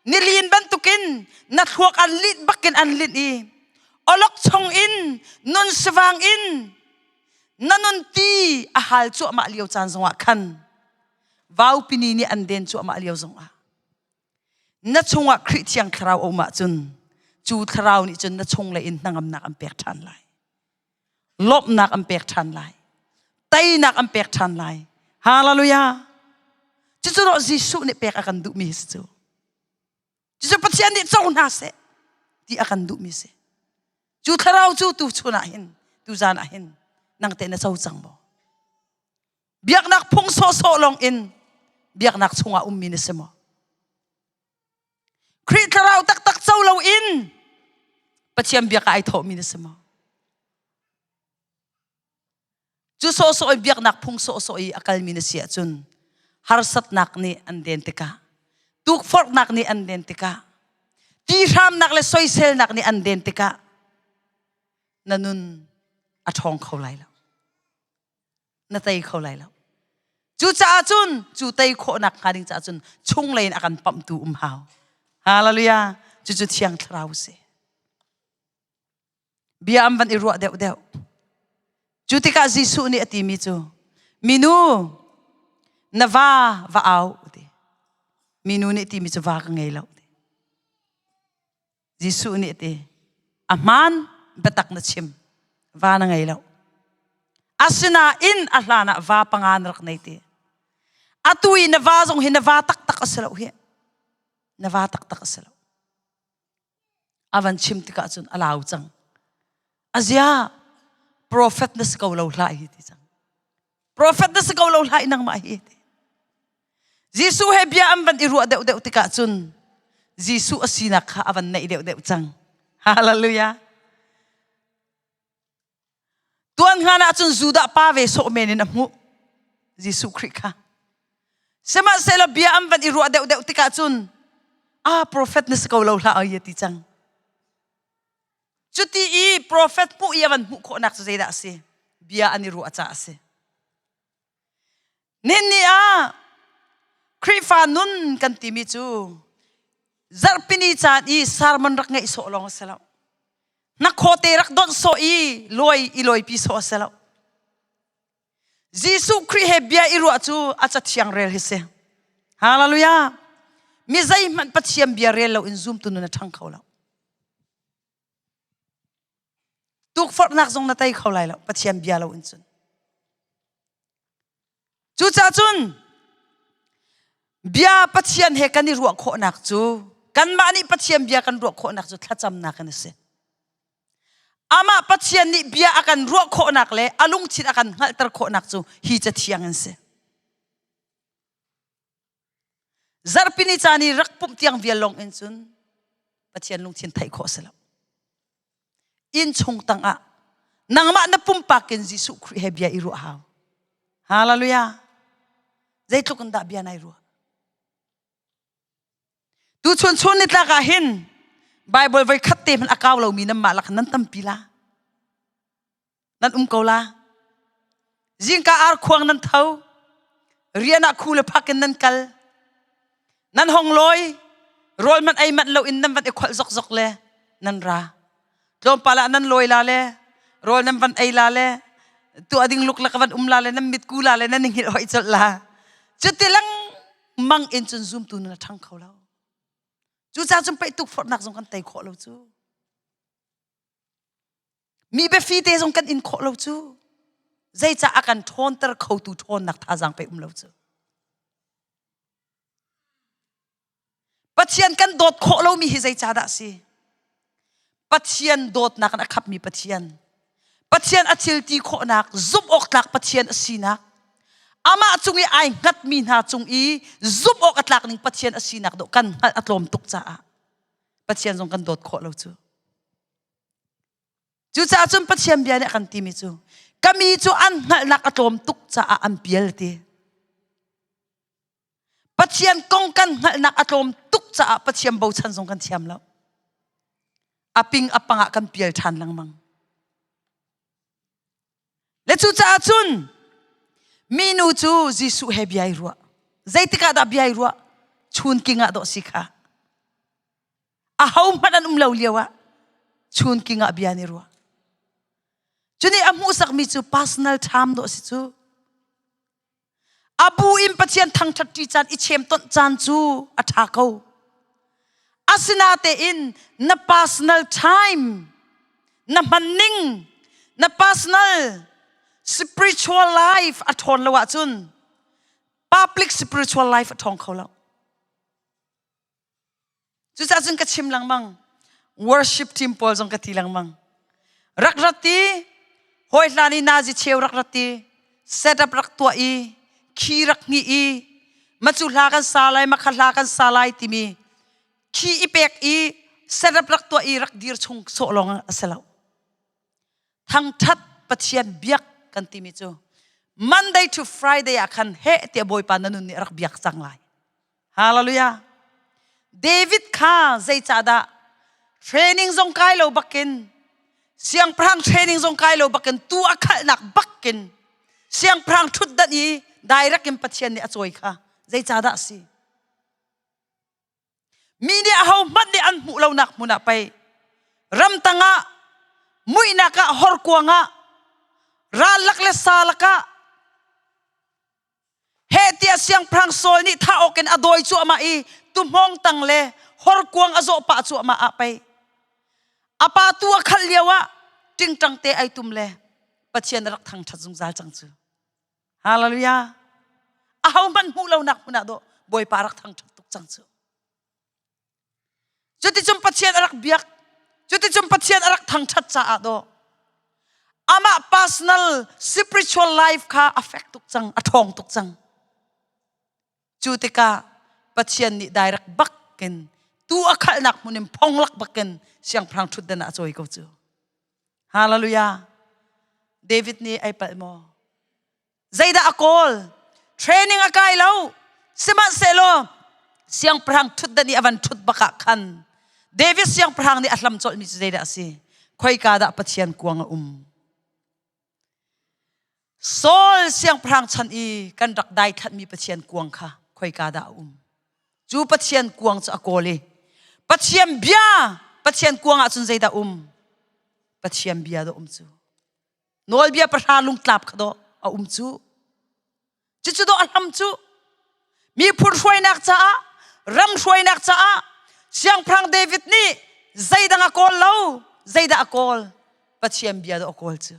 nilin bantukin na thluak an linh bakin an linh i olok chung in nun sivang in na nun ti a hal cuahmah lio caan zongah khan vaupini nih an den cuahmah lio zongah na chungah Khrih Thiang Thlarau a um ahcun cu thlarau nih cun na chung lei in hnangamnak an pek ṭhan lai lawmhnak an pek ṭhan lai teinak an pek ṭhan lai hallelujah cucu rawh Jesuh nih pek a kan duhmi hi si cu cucu Pathian nih co hna seh ti a kan duhmi si cu thlarau cu tu chun ah hin tu zan ah hin nang te na co cang maw Biaknak phung sawhsawh lawng in biaknak chungah ummi na si maw? Khrih thlarau taktak co loin Pathian biak ah ai thawhmi na si maw? Cu sawhsawh in biaknak phung sawhsawh i a kalmi na si ahcun harsatnak nih an den tikah tukforhnak nih an den tikah tihramnak le soiselnak nih an den tikah na nun a ṭhawng kho lai lo. Na tei kho lai lo. Cucaah cun cu tei khawhnak hnga ding caah cun chunglei in a kan pamhtu um hau. Hallelujah. Cucu Thiang Thlarau si. Bia an van i ruah deuhdeuh. Cu tikah Jesuh nih a timi cu, minu na va va au ti. Minu nih timi cu va ka ngei lo ti. Jesuh nih a ti, a hmaan biatak na chim, va na ngei lo. Asinain a hlan ah va panga na rak nei ti. Atu i na va zong hi na va taktak a si lo hi. Na va taktak a si lo. A van chim tikah cun a lau cang. Azia, prophet na si ko lo hlah hi ti cang. Prophet na si ko lo hlah i nangmah hi ti. Jesuh he bia an van i ruah deuhdeuh tikah cun Jesuh a sinak kha a van naih deuhdeuh cang. Hallelujah. Tuan hngan ah cun Judah pa ve sawh men in a hmuh Jesuh Khrih kha. Sihmanhsehlaw bia an van i ruah deuhdeuh tikah cun ah prophet na si ko lo hlah ai ti cang. Cuti i prophet hmuh i a van hmuh khawhnak cu zeidah a si? Bia an i ruah caah a si. Nihin ni ah Khrihfa nun kan timi cu zarhpini caan i sermon rak ngeih sawh lawng a si lo. Hnakhaw te rak donh sawh i lawi i lawipi sawh a si lo. Jesuh Khrih he bia i ruah cu a cathiang rel hi si. Hallelujah. Mi zeihmanh Pathian bia rel lo in zumtu nun a ṭhang kho lo. Tukforhnak zong na tei kho lai lo Pathian bia lo in cun. Cucaah cun bia Pathian he kan i ruah khawhnak cu kanmah nih Pathian bia kan ruah khawhnak cu thlacamnak in a si. Amah Pathian nih bia a kan ruah khawhnak le a lungthin a kan hngalhter khawhnak cu hi cathiang in si. Zarhpini caan i rak pumh tiang vial lawng in cun Pathian lungthin theih khawh a si lo. Inn chung tangah nangmah na pumpak in Jesuh Khrih he bia i ruah hau. Hallelujah. Zeitluk in dah bia nai ruah? Tuchun chun nitlak ah hin Bible voi khat te hmanh a kau lomi nan mah lak nan tampi la. Nan um ko la. Zingka ar khuang nan tho. Rian ah khu le phak in nan kal. Nan hong lawi. Rawl man ei manh lo in nan van i kholh zokzok le nan ra. Tlawmpal ah nan lawi la le rawl nan van ei la le tuah ding luk le ka van um la le nan mit ku la le nan i hngilh hoi colh la. Cuti lengmang in cun zumtu nun a ṭhang kho lo. Cucaah cun pei tukforhnak zong kan tei khawh lo cu. Mi biafi te zong kan in khawh lo cu. Zeicah a kan ṭhawnter khotu ṭhawnnak thazaang pei um lo cu. Pathian kan dawt khawh lomi hi zeicahdah a si? Pathian dawtnak in a khapmi Pathian. Pathian a thil ti khawhnak, zumh awk tlak Pathian a sinak, amah cung i ai hngatmi hna cung i zumh awk a tlak ning Pathian a sinak dawh kan hngalh a tlawm tuk caah Pathian zong kan dawt khawh lo cu. Cucaah cun Pathian bia nih a kan timi cu ka mi cu an hngalhnak a tlawm tuk caah an pial ti. Pathian kong kan hngalhnak a tlawm tuk caah Pathian bochan zong kan thiam lo. A ping a pang ah kan pial ṭhan lengmang. Le cucaah cun minu cu Jesuh he bia i ruah. Zeitik ah dah bia i ruah? Chunking ah dawh si kha. Aho hmanh an um lo lio ah chunking ah bia an i ruah. Cuni a hmuhsakmi cu personal time dawh si cu. A bu in Pathian thangṭhat ṭi caan i chemtonh caan cu a ṭha ko. Asinatein na personal time na hman ning na personal spiritual life a ṭhawn lo ahcun public spiritual life a ṭhawng kho lo. Cucaah cun ka chim lengmang. Worship team pawl zong ka ti lengmang. Rak rat i hawi hlan i nazi cheu rak rat i setup rak tuah i khi rak hngih i macu hla kan sa lai makha hla kan sa lai timi khi i pek i setup rak tuah i rak dir chung sawh lawng a si lo. Thangthat Pathian biak kan timi cu Monday to Friday ah khan heh tiah Bawipa na nun nih rak biak cang lai. Hallelujah. David kha zeicahdah training zong kai lo bakin siangpahrang training zong kai lo bakin tu a khalhnak bakin siangpahrang ṭhutdan i direct in Pathian nih a cawi kha zeicahdah a si? Mi nih aho hmanh nih an hmuh lonak hmun ah pei ramtang ah muihnak ah horkuang ah ral lak le sa lakah heh tiah siangpahrang Saul nih thah awk in a dawi cuahmah i tuhmawng tang le horkuang a zawh pah cuahmah ah pei a pa tu a khalh lio ah ṭingṭang te ai tum le Pathian a rak thangṭhat zungzal cang cu. Hallelujah. Aho hmanh hmuh lonak hmun ah dawh Bawipa rak thangṭhat tuk cang cu. Cuticun Pathian a rak biak. Cuticun Pathian a rak thangṭhat caah dawh amah personal spiritual life kha a fek tuk cang, a ṭhawng tuk cang. Cu tikah Pathian nih direct bakin tu a khalhnak hmun in phonglak bakin siangpahrang ṭhutdan ah a cawi ko cu. Hallelujah. David nih ai palh maw? Zeidah a kawl? Training a kai lo. Sihmanhsehlaw siangpahrang ṭhutdan i a van ṭhut bak ah khan David siangpahrang nih a hlam colhmi cu zeidah a si? Khoika dah Pathian kuang a um? Saul siangpahrang chan i kan rak daithlanhmi Pathian kuang kha khoika dah a um? Cu Pathian kuang cu a kawl i Pathian bia Pathian kuang ah cun zeidah um? Pathian bia dah um cu. Nawlbia pahra lungtlap kha dawh a um cu. Cucu dawh a hlam cu. Miphun hruainak caah, ram hruainak caah Siangpahrang David nih zeidang a kawl lo, zeidah a kawl? Pathian bia dah a kawl cu.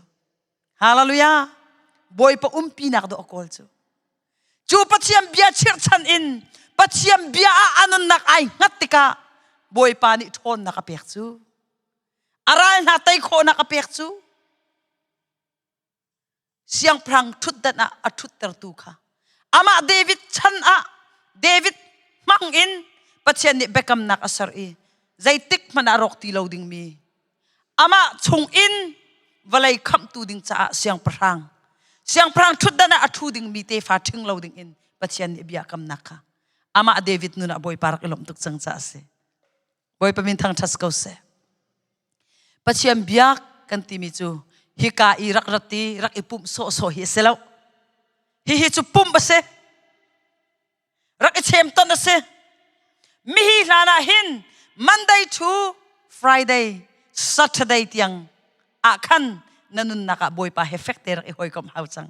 Hallelujah. Bawipa umpinak dah a kawl cu. Cu Pathian bia chirhchan in Pathian bia ah a nunnak ai hngat tikah Bawipa nih ṭhawnnak a pek cu. A ral hna tei khawhnak a pek cu. Siangpahrang ṭhutdan ah a ṭhuttertu kha amah David chan ah David hmang in Pathian nih biakamnak a ser i zeitik hmanh ah rawk ti lo dingmi amah chung in vawlei khamhtu ding caah siangpahrang siangpahrang ṭhutdan ah a ṭhu dingmi tefa ṭhing lo ding in. Pathian nih bia kamnak kha amah David nun ah Bawipa rak i lawmh tuk cang caah a si. Bawipa min thangṭhat ko seh. Pathian biak kan timi cu hika i rak rat i rak i pumh sawhsawh hi a si lo. Hihi cu pumh a si. Rak i chem ton a si. Mihi hlan ah hin Monday to Friday, Saturday tiang ah khan na nunnak ah Bawipa he fek te rak i hawikomh hau cang.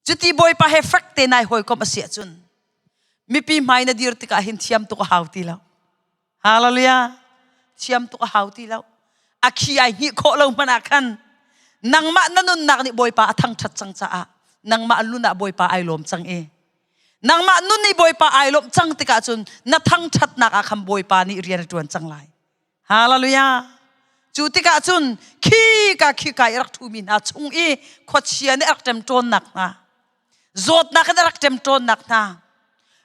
Cuti Bawipa he fek te nai hawikomh a si ahcun mipi hmai na dir tikah hin thiam tuk a hau ti lo. Hallelujah. Thiam tuk a hau ti lo. A khi ai hngih khawh lo hmanh ah khan nangmah na nunnak nih Bawipa a thangṭhat cang caah nangmah lun ah Bawipa ai lawm cang i nangmah nun nih Bawipa ai lawmh cang tikah cun na thangṭhatnak ah khan Bawipa nih rian a ṭuan cang lai. Hallelujah. Cu tikah cun khi ka khi ka i rak ṭhumi hna chung i khuachia nih a rak ṭemṭawnnak hna, zawtnak in a rak ṭemṭawnnak hna,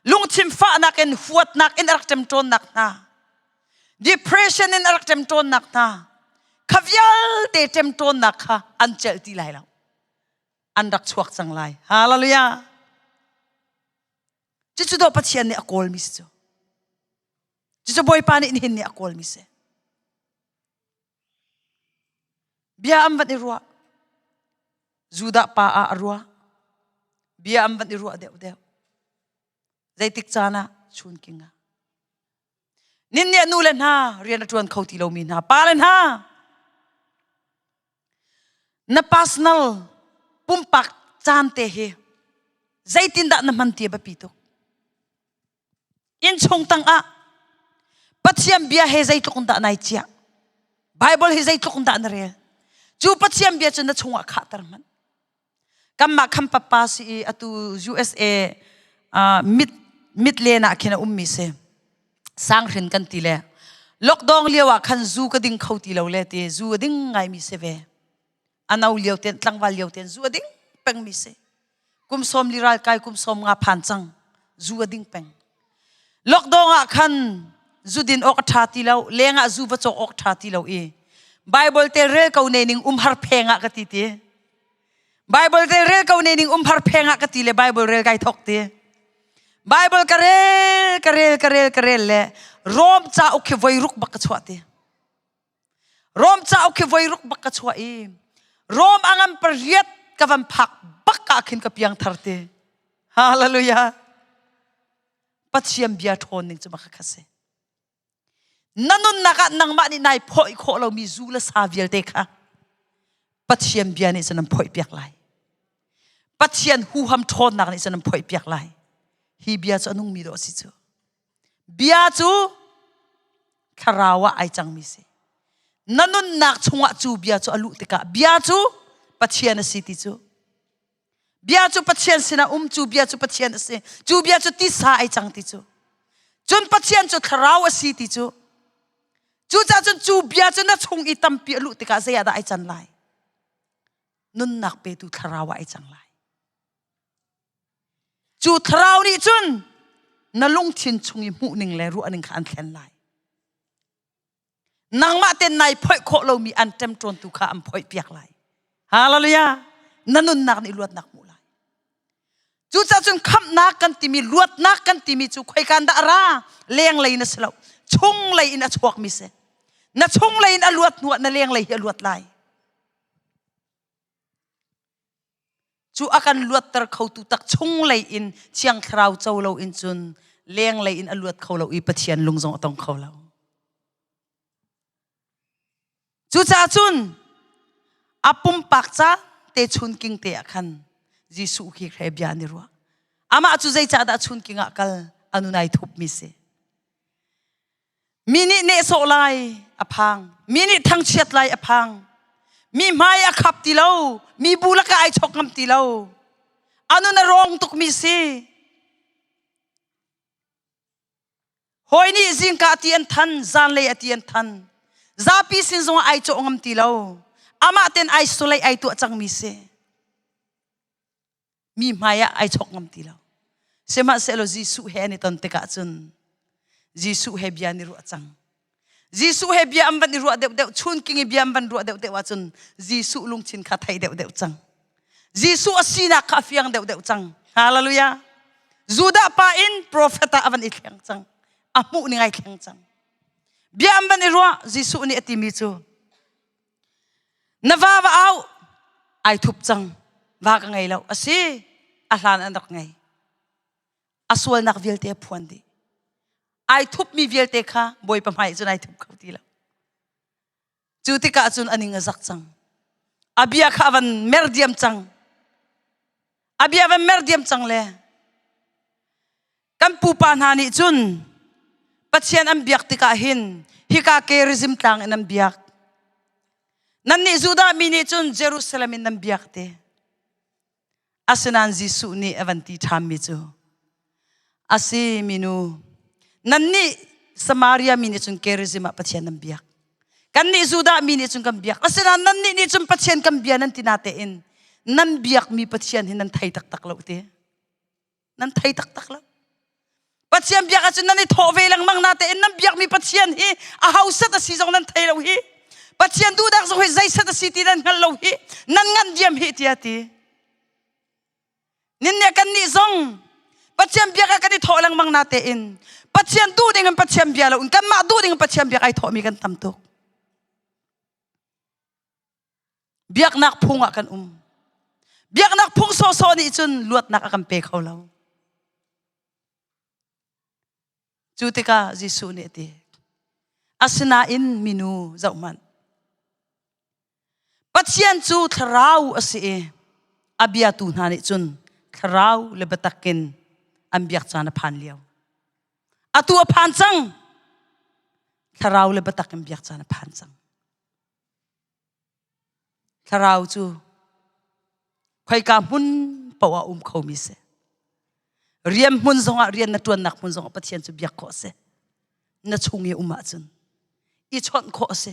lungthin fahnak in huatnak in a rak ṭemṭawnnak hna, depression in a rak ṭemṭawnnak hna, kha vialte ṭemṭawnnak kha an celh ti lai lo. An rak chuak cang lai. Hallelujah. Cucu dawh Pathian nih a kawlmi si cu. Cucu Bawipa nih nihin ni a kawlmi si. Bia an van i ruah. Judah pa ah a ruah. Bia an van i ruah deuhdeuh. Zeitik caan ah chunking ah. Nin nih nu le hna rian a ṭuan kho ti lomi hna pa le hna na personal pumpak caan te hi zeitindah na hman ti a biapi tuk. Innchung tangah Pathian bia he zeitluk in dah nai ciah? Bible hi zeitluk in dah na rel? Cu Pathian bia cu na chungah khahter hmanh. Kanmah khan papa si i atu USA uh, mit mit len ah khin a ummi si. Sanghrin kan ti le lockdown lio ah khan zu ka ding kho ti lo le ti zu a ding ngaimi si ve. A no lio ten tlangval lio ten zu a ding pengmi si. Kum sawm li ral kai kum sawm nga phan cang zu a ding peng. Lockdown ah khan zu din awk a ṭha ti lo, leng ah zu va cawk awk ṭha ti lo i Bible te rel ko ne ning umhar pheng ah ka ti ti. Bible te rel ko ne ning umhar pheng ah ka ti le Bible rel kai thok ti. Bible ka rel ka rel ka rel ka rel le Rom cauk khi voi ruk bak ka chuah ti. Rom cauk khi voi ruk bak ka chuah i Rom a ngan pariat ka van phak bak ah khin ka piang thar te. Hallelujah. Pathian bia ṭhawn ning cu maka kha si. Na nunnak ah nangmah nih nai phawih khawh lomi zu le sa vialte kha Pathian bia nih cun an phawih piak lai. Pathian huham ṭhawnnak nih cun an phawih piak lai. Hi bia cu a nungmi dawh a si cu. Bia cu thlarau ah ai cangmi si. Na nunnak chungah cu bia cu a luh tikah bia cu Pathian a si ti cu. Bia cu Pathian sinah um cu bia cu Pathian a si. Cu bia cu tisa ai cang ti cu. Cun Pathian cu thlarau a si ti cu. Cucaah cun cu bia cu na chung i tampi a luh tikah zei ah dah ai can lai? Nunnak petu thlarau ah ai cang lai. Cu thlarau nih cun na lungthin chung i hmuhning le ruahning kha an thlen lai. Nangmah ten nai phoih khawh lomi an ṭemṭawntu kha an phoih piak lai. Hallelujah! Na nunnak nih luatnak hmuh lai. Cucaah cun khamhnak kan timi luatnak kan timi cu khoikan dah a ra? Lenglei in a si lo. Chunglei in a chuakmi si. Na chunglei in a luat hnuah na lenglei hi a luat lai. Cu a kan luatter khotu tak chunglei in Thiang Thlarau co lo in cun lenglei in a luat kho lo i Pathian lung zong a tong kho lo. Cucaah cun a pumpak ca te chunking te ah khan Jesuh khi hre bia an i ruah. Amah cu zeicahdah chunking ah kal a nun ai thupmi si. Mi nih nehsawh lai a phang. Mi nih thangchiat lai a phang. Mi hmai a khap ti lo. Mi bu lakah ai chok ngam ti lo. A nun a rawng tukmi si. Hawi nih zingka a ti an than, zanlei a ti an than. Zapi sin zongah ai cawh ngam ti lo. Amah ten isolate ai tuah cangmi si. Mi hmai ah ai chok ngam ti lo. Sihmanhsehlaw Jesuh he an i ton tikah cun Jesuh he bia an i ruah cang. Jesuh he bia an van i ruah deuhdeuh, chunking i bia an van ruah deuhdeuh ahcun Jesuh lungthin kha thei deuhdeuh cang. Jesuh a sinak kha a fiang deuhdeuh cang. Hallelujah. Judah pa in profet ah a van i thleng cang. A hmuh ning ai thleng cang. Bia an van i ruah Jesuh nih a timi cu na va va au ai thup cang va ka ngei lo a si a hlan an rak ngei a sualnak vialte a phuan dih ai thupmi vialte kha Bawipa hmai cun ai thup kho ti lo Cu tikah cun a ning a zak cang. A bia kha a van mer diam cang. A bia van mer diam cang le kan pupa hna nih cun Pathian an biak tikah hin hika Gerizim tlang in an biak. Nannih Judah mi nih cun Jerusalem in nan biak te. Asinain Jesuh nih a van ti ṭhanmi cu, A si minu, nannih Samaria mi nih cun Gerizim ah Pathian nan biak. Kannih Judah mi nih cun kan biak. Asinain nannih nih cun Pathian kan bia nan ti natein nan biakmi Pathian hi nan thei taktak lo ti. Nan thei taktak lo. Pathian biak ahcun nan i thawh ve lengmang natein nan biakmi Pathian hi a hauset a si zong nan thei lo hi. Pathian duhnak zong hi zeiset a si ti nan hngal lo hi. Nan ngan diam hi tiah ti. Nin nih kan nih zong Pathian biak ah kan i thawh lengmang natein Pathian duh ding in Pathian bia lo in kanmah duh ding in Pathian biak ai thawhmi kan tam tuk. Biaknak phung ah kan um. Biaknak phung sawhsawh nih cun luatnak a kan pe kho lo. Cu tikah Jesuh nih a ti, Asinain minu zohhmanh. Pathian cu thlarau a si i a biatu hna nih cun thlarau le biatak in an biak caan a phan lio. Atu a phan cang. Thlarau le biatak in biak caan a phan cang. Thlarau cu khoika hmun paoh ah um khomi si. Rian hmun zongah rian na ṭuannak hmun zongah Pathian cu biak khawh a si. Na chung i um ahcun i chawnh khawh a si.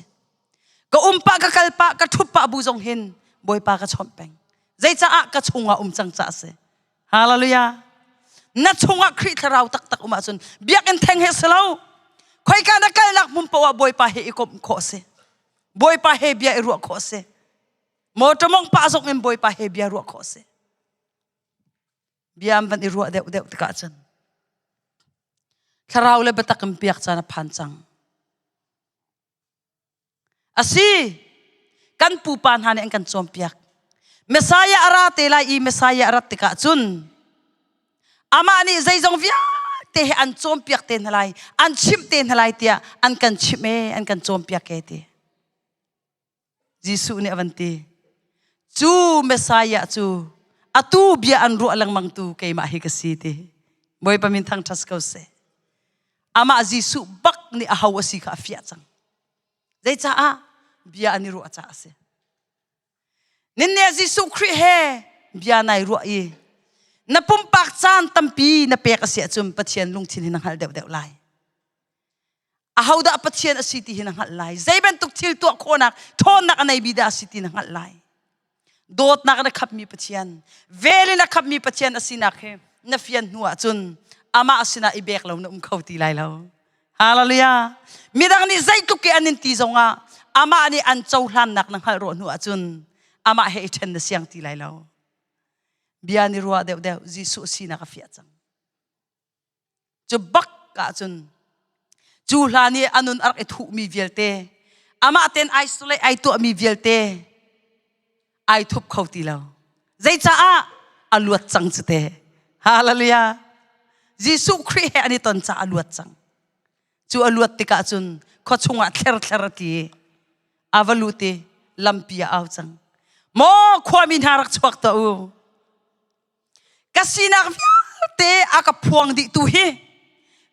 Ka um pah ka kal pah ka ṭhut pah bu zong hin Bawipa ka chawnh peng. Zeicaah ka chungah um cang caah a si. Hallelujah. Na chungah Khrih thlarau taktak um ahcun biakinn theng he si lo. Khoika na kalnak hmun paoh ah Bawipa he i komh khawh a si. Bawipa he bia i ruah khawh a si. Motor mong pah zong in Bawipa he bia ruah khawh a si. Bia an van i ruah deuh deuh tikah cun thlarau le biatak in piak caan a phan cang. A si, kan pupa hna nih an kan cawnpiak. Messiah a ra te lai i Messiah a rat tikah cun amah nih zeizong vialte he an cawnpiak te hna lai, an chimh te hna lai tiah an kan chimh e, an kan cawnpiak e ti. Jesuh nih a van ti. Cu Messiah cu atu bia an ruah lengmang tu keimah hi ka si ti. Bawipa min thangṭhat ko seh. Amah Jesuh bak nih aho a si kha a fiah cang. Zeicaah? Bia an i ruah caah a si. Ninne Jesuh Khrih he bia nai ruah i na pumpak caan tampi na pek a si ahcun Pathian lungthin hi na hngalh deuhdeuh lai. Ahodah Pathian a si ti hi na hngalh lai. Zei bantuk thil tuah khawhnak, ṭhawnnak a neimi dah a si ti na hngalh lai. Dawtnak in a khapmi Pathian, vel in a khapmi Pathian a sinak hi na fian hnu ahcun amah sinah i bek lo na um kho ti lai lo. Hallelujah. Midang nih zeitluk i an in ti zongah amah nih an cohlannak na hngalh rawh hnu ahcun amah he i ṭhen na siang ti lai lo. Bia ni ruah deuhdeuh Jesuh sinak a fiah cang. Cu bak ahcun cu hlan i a nun a rak i thuhmi vialte amah ten isolate ai tuahmi vialte ai thup kho ti lo. Zeicaah a luat cang cu te. Hallelujah. Jesuh Khrih he an i ton caah a luat cang. Cu a luat tikah cun khua chungah thlerthler a tli i a va lut i lampi ah au cang. Maw khuami hna rak chuak tuah u. Ka sinak vialte a ka phuang dih tu hi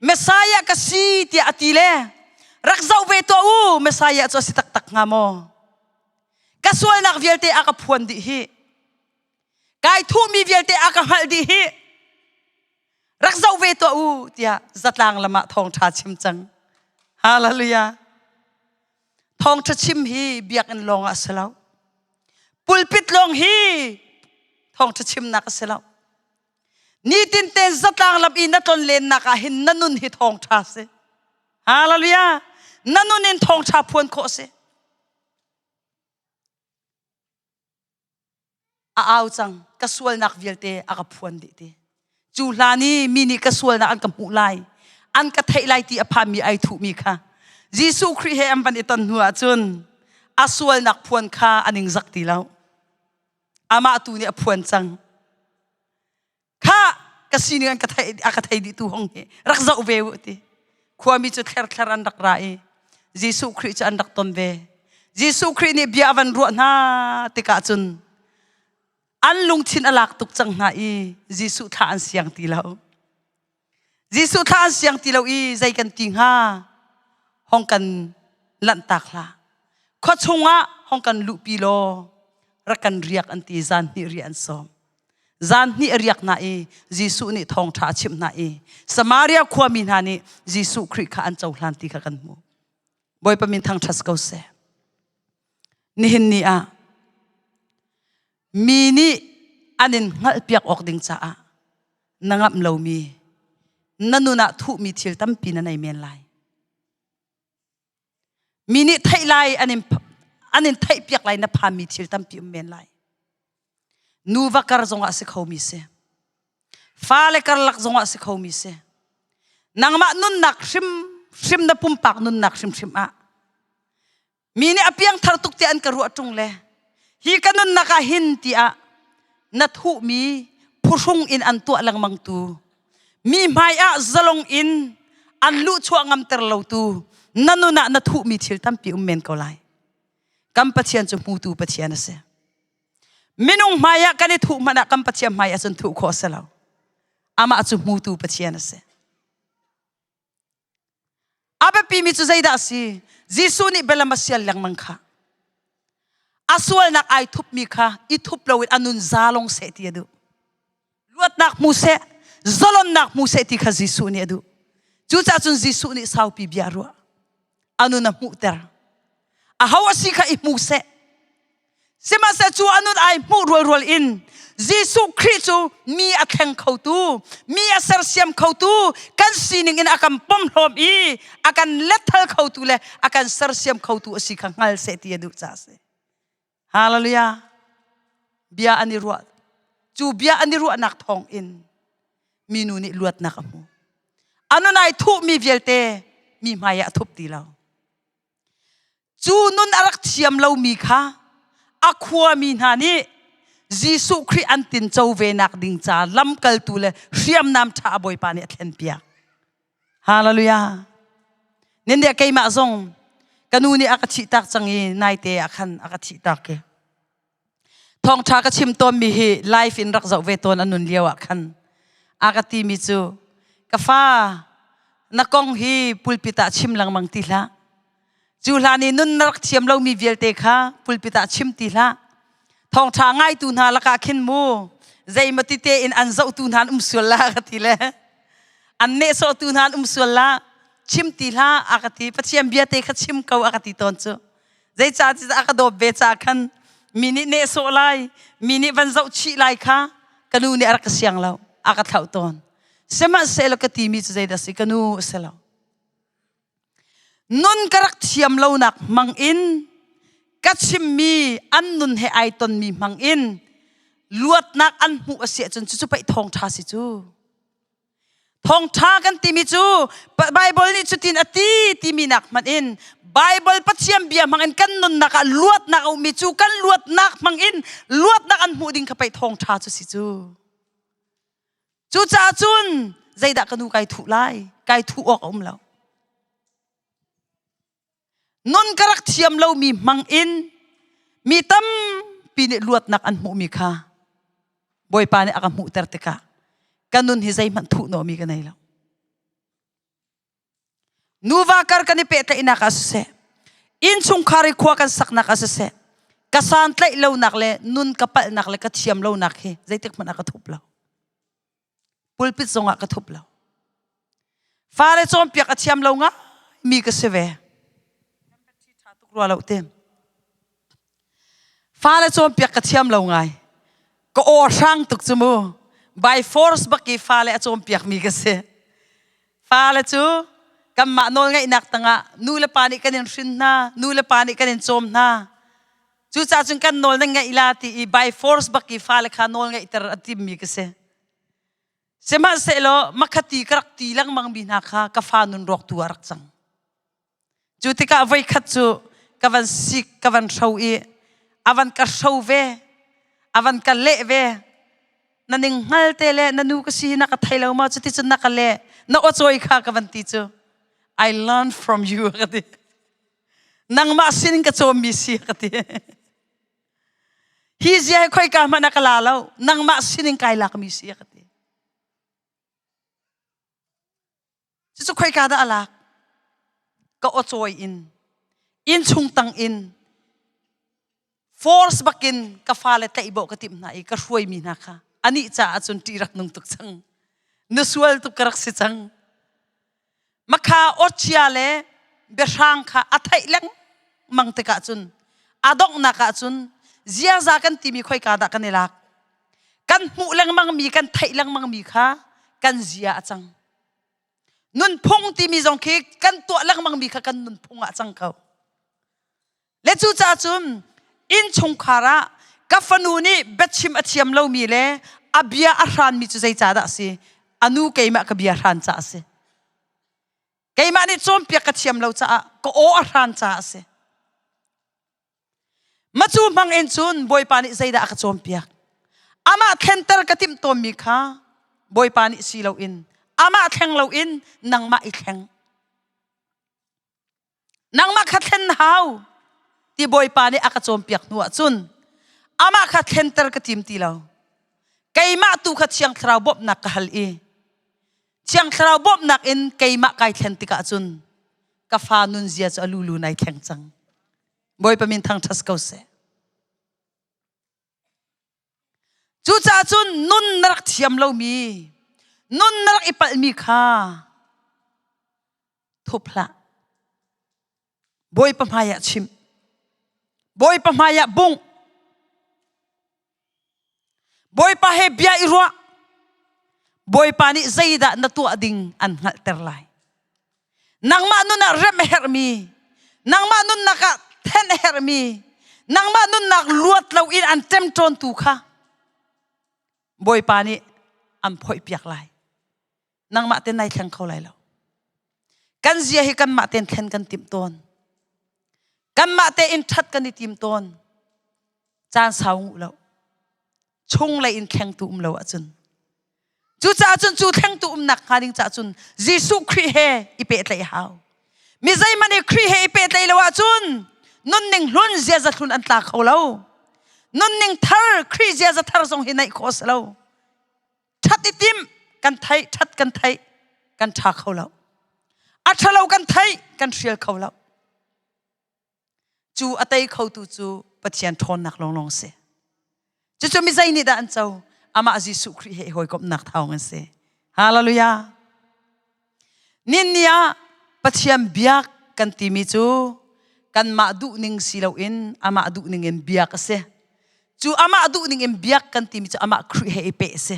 Messiah ka si tiah a ti le rak zoh ve tuah u Messiah cu a si taktak hnga maw? Ka sualnak vialte a ka phuan dih hi. Kai thuhmi vialte a ka hngalh dih hi. Rak zoh ve tuah u tiah zatlang lam ah thawngṭha chim cang. Hallelujah. Thawngṭha chim hi biakinn lawng ah a si lo. Pulpit lawng hi thawngṭha chimnak a si lo. Nitin ten zatlang lam i na tlon lennak ah hin na nun hi thawngṭha si. Hallelujah. Na nun in thawngṭha phuan khawh si. A au cang ka sualnak vialte a ka phuan dih ti. Cu hlan i mi nih ka sualnak an ka hmuh lai, an ka theih lai ti a phanmi ai thuhmi kha Jesuh Khrih he an van i ton hnu ahcun a sualnak phuan kha a ningzak ti lo. Amah tu nih a phuan cang. Kha ka sining an ka thei a ka thei dih tu hong hi rak zoh ve u ti. Khuami cu thlerthler an rak ra i Jesuh Khrih cu an rak ton ve. Jesuh Khrih nih bia a van ruah hna tikah cun an lungthin a lak tuk cang hna i Jesuh thlah an siang ti lo. Jesuh thlah an siang ti lo i zei kan ti hnga? Hong kan lanhtak hlah. Khua chungah hong kan luhpi law rak kan riak an ti zan hnih riah an sawm. Zan hnih a riak hna i Jesuh nih thawngṭha a chimh hna i Samaria khuami hna nih Jesuh Khrih kha an cohlan ti kha kan hmuh. Bawipa min thangṭhat ko seh. Nihin ni ah mi nih an in hngalhpiak awk ding caah na ngamh lomi na nun ah thuhmi thil tampi na nei men lai. Mi nih theih lai an in an in theihpiak lai na phanmi thil tampi um men lai. Nuva kar zongah a si khomi si. Fale karlak zongah a si khomi si. Nangmah nunnak hrim hrim na pumpak nunnak hrimhrim ah mi nih a piangthar tuk tiah an ka ruah ṭung le hi ka nunnak ah hin tiah na thuhmi phuhrung in an tuah lengmang tu mi hmai ah zalong in an luhchuah ngamter lo tu na nun ah na thuhmi thil tampi um men ko lai. Kan Pathian cu hmutu Pathian a si. Minung hmai ah kan i thuh hmanh ah kan Pathian hmai ah cun thuh khawh a si lo. Amah cu hmutu Pathian a si. A biapimi cu zeidah a si? Jesuh nih bialam a sial lengmang kha. A sualnak ai thupmi kha i thup loin a nun za long seh ti a duh. Luatnak hmu seh, zalonnak hmu seh ti kha Jesuh nih a duh. Cucaah cun Jesuh nih saupi bia a ruah. A nun a hmuhter. Aho a si kha i hmu seh. Sihmanhsehlaw cu a nun ai hmuh rualrual in Jesuh Khrih cu mi a thleng khotu, mi a sersiam khotu, kan sining in a kan pomhlawm i a kan letthal khotu le a kan sersiam khotu a si kha hngal seh ti a duh caah a si. Hallelujah. Bia an i ruah. Cu bia an i ruahnak thawng in minu nih luatnak a hmu. A nun ai thuhmi vialte mi hmai ah a thup ti lo. Cu nun a rak thiam lomi kha a khuami hna nih Jesuh Khrih an tinco ve nak ding ca lamkaltu le hriamnam ṭha a Bawipa nih a thlenpiak. Hallelujah. Nin deh keimah zong ka nu nih a ka thihtak cang i naite ah khan a ka thihtak i thawngṭha ka chim tawnmi hi live in rak zoh ve tawn a nun lio ah khan a ka timi cu ka fa na kong hi pulpit ah chim lengmang ti hlah cu hlan i nun na rak thiam lomi vialte kha pulpit ah chim ti hlah thawngṭha ngaitu hna lakah khin mu zeimati te in an zohtu hna an um sual la ka ti le an nehsawhtu hna an um sual la chim ti hlah a ka ti Pathian bia te kha chim ko a ka ti tawn cu Zeicah a ka dawt ve ca khan mi nih nehsawh lai, mi nih van zoh chih lai kha ka nu nih a rak ka siang lo, a ka thlauh tawn. Sihmanhsehlaw ka timi cu zeidah si ka nu a si lo. Nun ka rak thiam lonak hmang in ka chimmi an nun he ai tonmi hmang in luatnak an hmuh a si ahcun cucu pei thawngṭha si cu. Thawngṭha kan timi cu Baibal nih cutin a ti timi nak hmanh in Baibal Pathian bia hmang in kan nunnak ah luatnak a ummi cu kan luatnak hmang in luatnak an hmuh ding kha pei thawngṭha cu si cu. Cucaah cun zeidah ka nu kai thuh lai? Kai thuh awk a um lo. Nun ka rak thiam lomi hmang in mi tampi nih luatnak an hmuhmi kha Bawipa nih a ka hmuhter tikah ka nun hi zeihmanh thuhnawhmi ka nei lo. Nuva kar kan i pehtlaihnak ah siseh, innchungkhar i khua kan saknak ah siseh, ka santlaih lonak le nun ka palhnak le ka thiam lonak hi zeitik hmanh ah ka thup lo. Pulpit zongah ka thup lo. Fale cawnpiak a thiam lo ngai mi ka si ve. Ṭha tuk rua lo te. Fale cawnpiak ka thiam lo ngai. Ka aw hrang tuk cu mu. By force bak i fale a cawnpiak mi ka si. Fale cu kanmah nawlngeihnak tangah nu le pa nih kan in hrin hna, nu le pa nih kan in cawm hna. Cucaah cun kan nawl nan ngeih la ti i by force bak i fale kha nawl ngeihter a timmi ka si. Sihmanhsehlaw makhati ka rak ti lengmang mi hna kha ka fa nun rawk tu ah rak cang. Cu tikah voikhat cu ka van sik ka van hro i a van ka hro ve, a van ka leh ve. Na ning hngal te le na nu ka si hi na ka thei lo maw cuticun na ka leh na aw cawi kha ka van ti cu I learn from you ka ti. Nangmah sin ka cawmmi si ka ti. Hi zia hi khoika hmanh ah ka la lo nangmah sinin kai lakmi si ka ti. Cucu khoika dah a lak? Ka aw cawi in, innchung tang in, force bakin ka fale tlaih bawh ka timh hna i ka hruaimi hna kha anih caah cun ṭih rak nung tuk cang. Na sual tuk ka rak si cang. Makha awchia le biahrang kha a theih lengmang tikah cun a donghnak ah cun ziaza kan timi khoika dah kan i lak? Kan hmuh lengmangmi, kan theih lengmangmi kha kan zia a cang. Nunphung timi zong khi kan tuah lengmangmi kha kan nunphung ah a cang ko. Le cucaah cun innchungkhar ah ka fanu nih biachim a thiam lomi le a bia a hranmi cu zeicahdah a si? A nu keimah ka bia hran caah a si. Keimah nih cawnpiak ka thiam lo caah ka aw a hran caah a si. Macu hmang in cun Bawipa nih zeidah a ka cawnpiak? Amah thlenter ka timh tawnmi kha Bawipa nih si loin amah thleng loin nangmah i thleng. Nangmah kha thlen na hau ti Bawipa nih a ka cawnpiak hnu ahcun amah kha thlenter ka tim ti lo. Keimah tu kha Thiang Thlarau bawmhnak ka hal i Thiang Thlarau bawmhnak in keimah kai thlen tikah cun ka fa nunzia cu a lulu nai thleng cang. Bawipa min thangṭhat ko seh. Cucaah cun nun na rak thiam lomi, nun na rak i palhmi kha thup hlah. Bawipa hmaiah chim. Bawipa hmaiah bungh. Bawipa he bia i ruah. Bawipa nih zeidah na tuah ding an hngalhter lai. Nangmah nun ah remh a herhmi, nangmah nunnak ah thenh a herhmi, nangmah nunnak luat loin an ṭemṭawntu kha Bawipa nih an phoihpiak lai. Nangmah ten nai thleng kho lai lo. Kan zia hi kanmah ten thlen kan timh tawn. Kanmah tein ṭhat kan i tim tawn. Caan sau nguh lo. Chunglei in thlengtu um lo ahcun. Cucaah cun cu thlengtu umnak hnga ding caah cun Jesuh Khrih he i pehtlaih a hau. Mi zeihmanh i Khrih he i pehtlaih lo ahcun nunning hlun ziaza hlun an tla kho lo. Nunning thar Khrih ziaza thar zong hi neih khawh a si lo. Ṭhat i timh kan theih, ṭhat kan theih, kan ṭha kho lo. A ṭhalo kan theih, kan hrial kho lo. Cu a tei khotu cu Pathian ṭhawnnak lawnglawng si. Cucu mi zei nih dah an co? Amah Jesuh Khrih he i hawikomhnak thawng an si. Hallelujah. Ninni ah Pathian biak kan timi cu kanmah duhning si loin amah duhning in biak a si. Cu amah duhning in biak kan timi cu amah Khrih he i peh a si.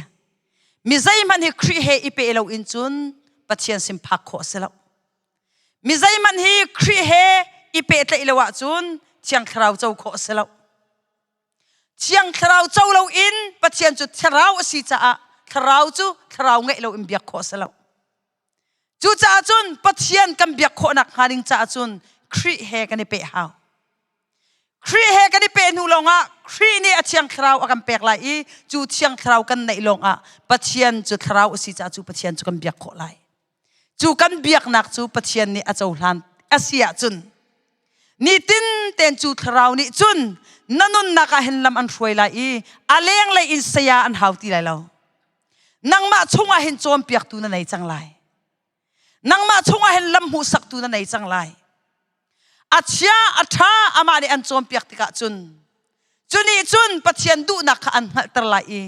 Mi zeihmanh hi Khrih he i peh loin cun Pathian sin phak khawh a si lo. Mi zeihmanh hi Khrih he i pehtlaih lo ahcun Thiang Thlarau co khawh a si lo. Thiang Thlarau co loin Pathian cu Thlarau a si caah Thlarau cu Thlarau ngeih loin biak khawh a si lo. Cucaah cun Pathian kan biak khawhnak hnga ding caah cun Khrih he kan i peh hau. Khrih he kan i peh hnu lawngah Khrih nih a Thiang Thlarau a kan pek lai i cu Thiang Thlarau kan neih lawngah Pathian cu Thlarau a si caah cu Pathian cu kan biak khawh lai. Cu kan biaknak cu Pathian nih a cohlan a si ahcun nitin ten cu Thlarau nih cun na nunnak ah hin lam an hruai lai i a lenglei in saya an hau ti lai lo. Nangmah chungah hin cawnpiaktu na nei cang lai. Nangmah chungah hin lam hmuhsaktu na nei cang lai. A chia a ṭha amah nih an cawnpiak tikah cun cu nih cun Pathian duhnak kha an hngalhter lai i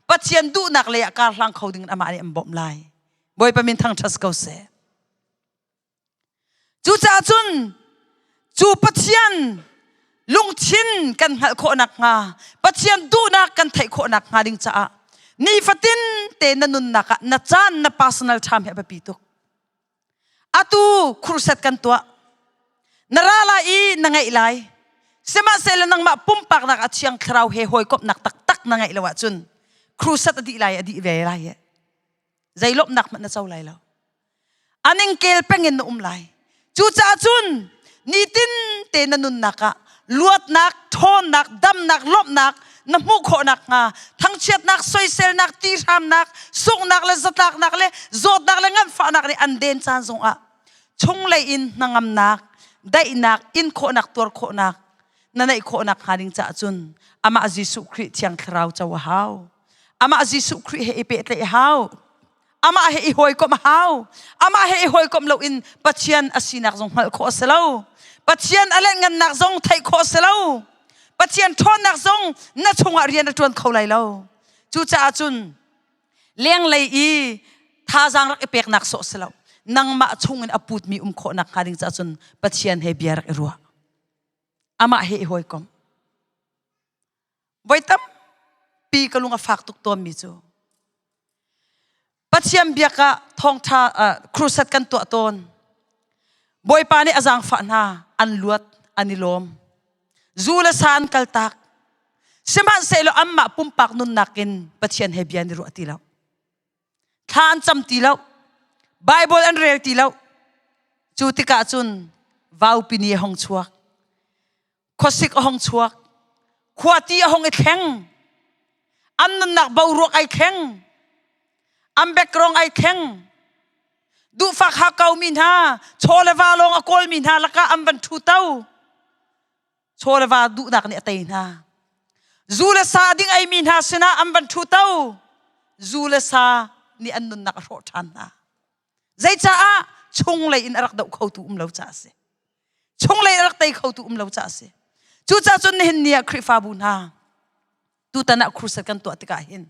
Pathian duhnak lei ah kar hlang kho ding in amah nih an bawmh lai. Bawipa min thangṭhat ko seh. Cucaah cun cu Pathian lungthin kan hngalh khawh nakhnga Pathian duhnak kan theih khawh nakhnga ding caah nifatin te na nunnak ah na caan na personal time hi a biapi tuk. Atu khurset kan tuah. Na ra lai i na ngeih lai. Sihmanhsehlaw nangmah pumpaknak a thiang thlarau he hawikomhnak taktak na ngeih lo ahcun crusade a dih lai a dih ve lai. Zei lawmhnak hmanh na co lai lo. Aning kel peng in na um lai. Cucaah cun nitin te na nunnak ah luatnak, ṭhawnnak, damnak, lawmhnak na hmuh khawh nakhnga thangchiatnak, soiselnak, tihramnak, sunghnak le zatlaknak le zawtnak le nganfahnak nih an den caan zongah chunglei in hnangamnak, daihnak, in khawhnak, tuar khawhnak na neih khawh nakhnga ding caah cun amah Jesuh Khrih Thiang Thlarau co a hau. Amah Jesuh Khrih he i pehtlaih a hau. Amah he i hawikomh a hau. Amah he i hawikomh loin Pathian a sinak zong hngalh khawh a si lo. Pathian a lengngannak zong theih khawh a si lo. Pathian ṭhawnnak zong na chungah rian a ṭuan kho lai lo. Cucaah cun lenglei i thazaang rak i peknak sawh si lo. Nangmah chungin a putmi um khawh nakhnga ding caah cun Pathian he bia rak i ruah. Amah he i hawikom. Voi tampi ka lung a fak tuk tawnmi cu Pathian biak ah thawngṭha uh, crusade kan tuah tawn. Bawipa nih a zaangfah hna, an luat, an i lawm. Zu le sa an kaltak. Sihmanhsehlaw anmah pumpak nunnak in Pathian he bia an i ruah ti lo. Thla an cam ti lo. Bible an rel ti lo. Cu tikah cun vaupi ni a hung chuak. Khuasik a hung chuak. Khuati a hung i thleng. An nunnak boruak ai thleng. An background ai thleng. Duhfak hakkau mi hna, chaw le va lawng a kawl mi hna lakah an van ṭhu to. Chaw le va duhnak nih a tei hna. Zu le sa ding ei mi hna sinah an van ṭhu to. Zu le sa nih an nunnak a hrawh ṭhan hna. Zeicaah chunglei in a rak doh khotu um lo caah a si. Chunglei a rak tei khotu um lo caah a si. Cucaah cun nihin ni ah Khrihfabu hna tutan ah crusade kan tuah tikah hin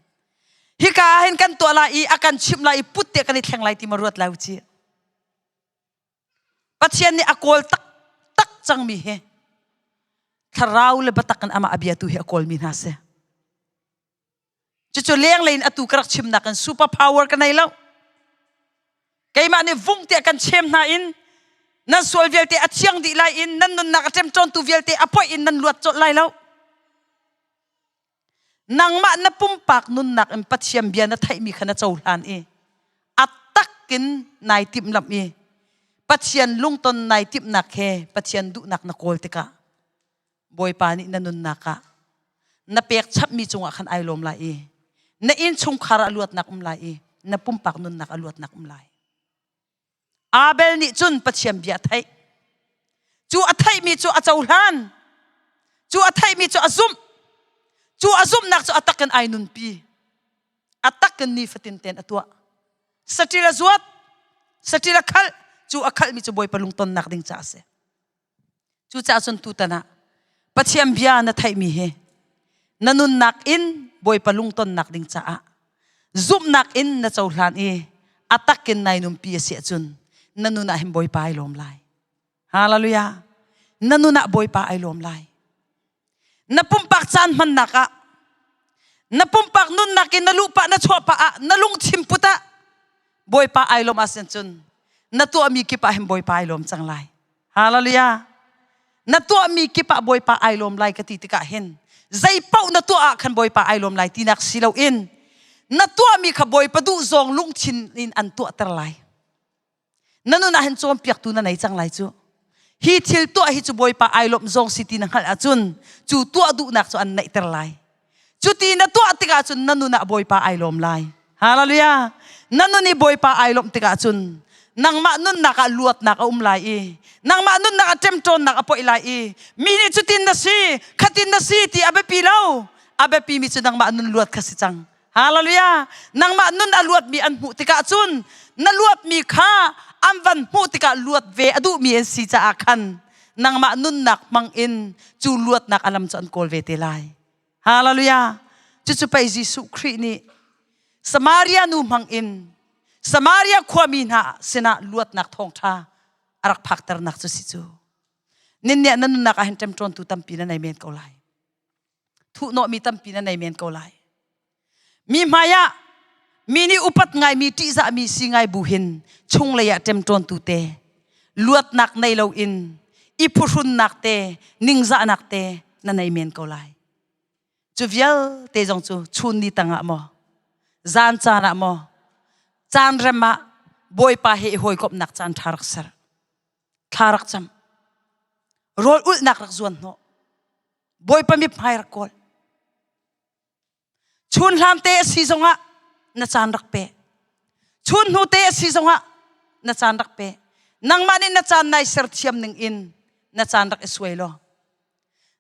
hika ah hin kan tuah lai i a kan chimh lai i put te kan i thleng lai ti ma ruat lai u ci. Pathian nih a kawl taktak cangmi hi thlarau le biatak in amah a biatu hi a kawlmi hna si. Cucu lenglei in atu ka rak chimnak in super power ka nei lo. Keimah nih vung tiah kan chem hna in nan sual vialte a thiang dih lai in nan nunnak a ṭemṭawntu vialte a poih in nan luat colh lai lo. Nangmah na pumpak nunnak in Pathian bia na theihmi kha na cohlan i a takin nai timhlamh i Pathian lungton nai timhnak he Pathian duhnak na kawl tikah Bawipa nih na nunnak ah na pek chapmi cungah khan ai lawm lai i na innchungkhar ah luatnak um lai i na pumpak nunnak ah luatnak um lai. Abel nih cun Pathian bia a theih. Cu a theihmi cu a cohlan. Cu a theihmi cu a zumh. Cu a zumhnak cu a tak in ai nunpi. A tak in nifatin ten a tuah. Saṭil a zuat, saṭil a khalh, cu a khalhmi cu Bawipa lungtonnak ding caah a si. Cucaah cun tutan ah Pathian bia na theihmi hi na nunnak in Bawipa lungtonnak ding caah zumhnak in na cohlan i a tak in nai nunpi a si ahcun na nun ah hin Bawipa ai lawm lai. Hallelujah. Na nun ah Bawipa ai lawm lai. Na pumpak caan hmannak ah na pumpak nunnak in na luh pah na chuah pah ah na lungthin put ah Bawipa ai lawm ahcun cun na tuahmi kip ah hin Bawipa ai lawm cang lai. Hallelujah. Na tuahmi kip ah Bawipa ai lawm lai ka ti tikah hin zei paoh na tuah ah khan Bawipa ai lawm lai tinak si loin na tuahmi kha Bawipa duh zawng lungthin in an tuahter lai. Na nun ah hin cawnpiaktu na nei cang lai cu. Hi thil tuah hi cu Bawipa ai lawmh zawng si ti na hngalh ahcun cu tuah duhnak cu an neihter lai. Cuti na tuah tikah cun na nun ah Bawipa ai lawm lai. Hallelujah. Na nun i Bawipa ai lawmh tikah cun nangmah nunnak ah luatnak a um lai i nangmah nunnak ah ṭemṭawnnak a poih lai i mi nih cutin na si khatin na si ti a biapi lo a biapi mi cu nangmah nun luat kha si cang Hallelujah. Nangmah nun a luatmi an hmuh tikah cun na luatmi kha an van hmuh tikah luat ve a duhmi an si caah khan nangmah nunnak hmang in cu luatnak a lam cu an kawl ve te lai. Hallelujah. Cucu pei Jesuh Khrih nih Samaria nu hmang in Samaria khuami hna sinah luatnak thawngṭha a rak phakternak cu si cu. Ninniah na nunnak ah hin ṭemṭawntu tampi na nei men ko lai. Thuhnawhmi tampi na nei men ko lai. Mi hmai ah mi nih upat ngaimi ṭihzahmi si ngai bu hin chunglei ah ṭemṭawntu te luatnak nei loin i phuhrunnak te ningzahnak te na nei men ko lai. Cu vialte zong cu chun ni tangah maw zan caan ah maw? Caan rem ah Bawipa he i hawikomhnak caan ṭha rak ser. Thla rak cam. Rawl ulhnak rak zuan hnawh. Bawipa mithmai rak kawl. Chun hlan te a si zongah na caan rak pe. Chun hnu te a si zongah na caan rak pe. Nangmah nih na caan nai ser thiam ning in na caan rak i suai law.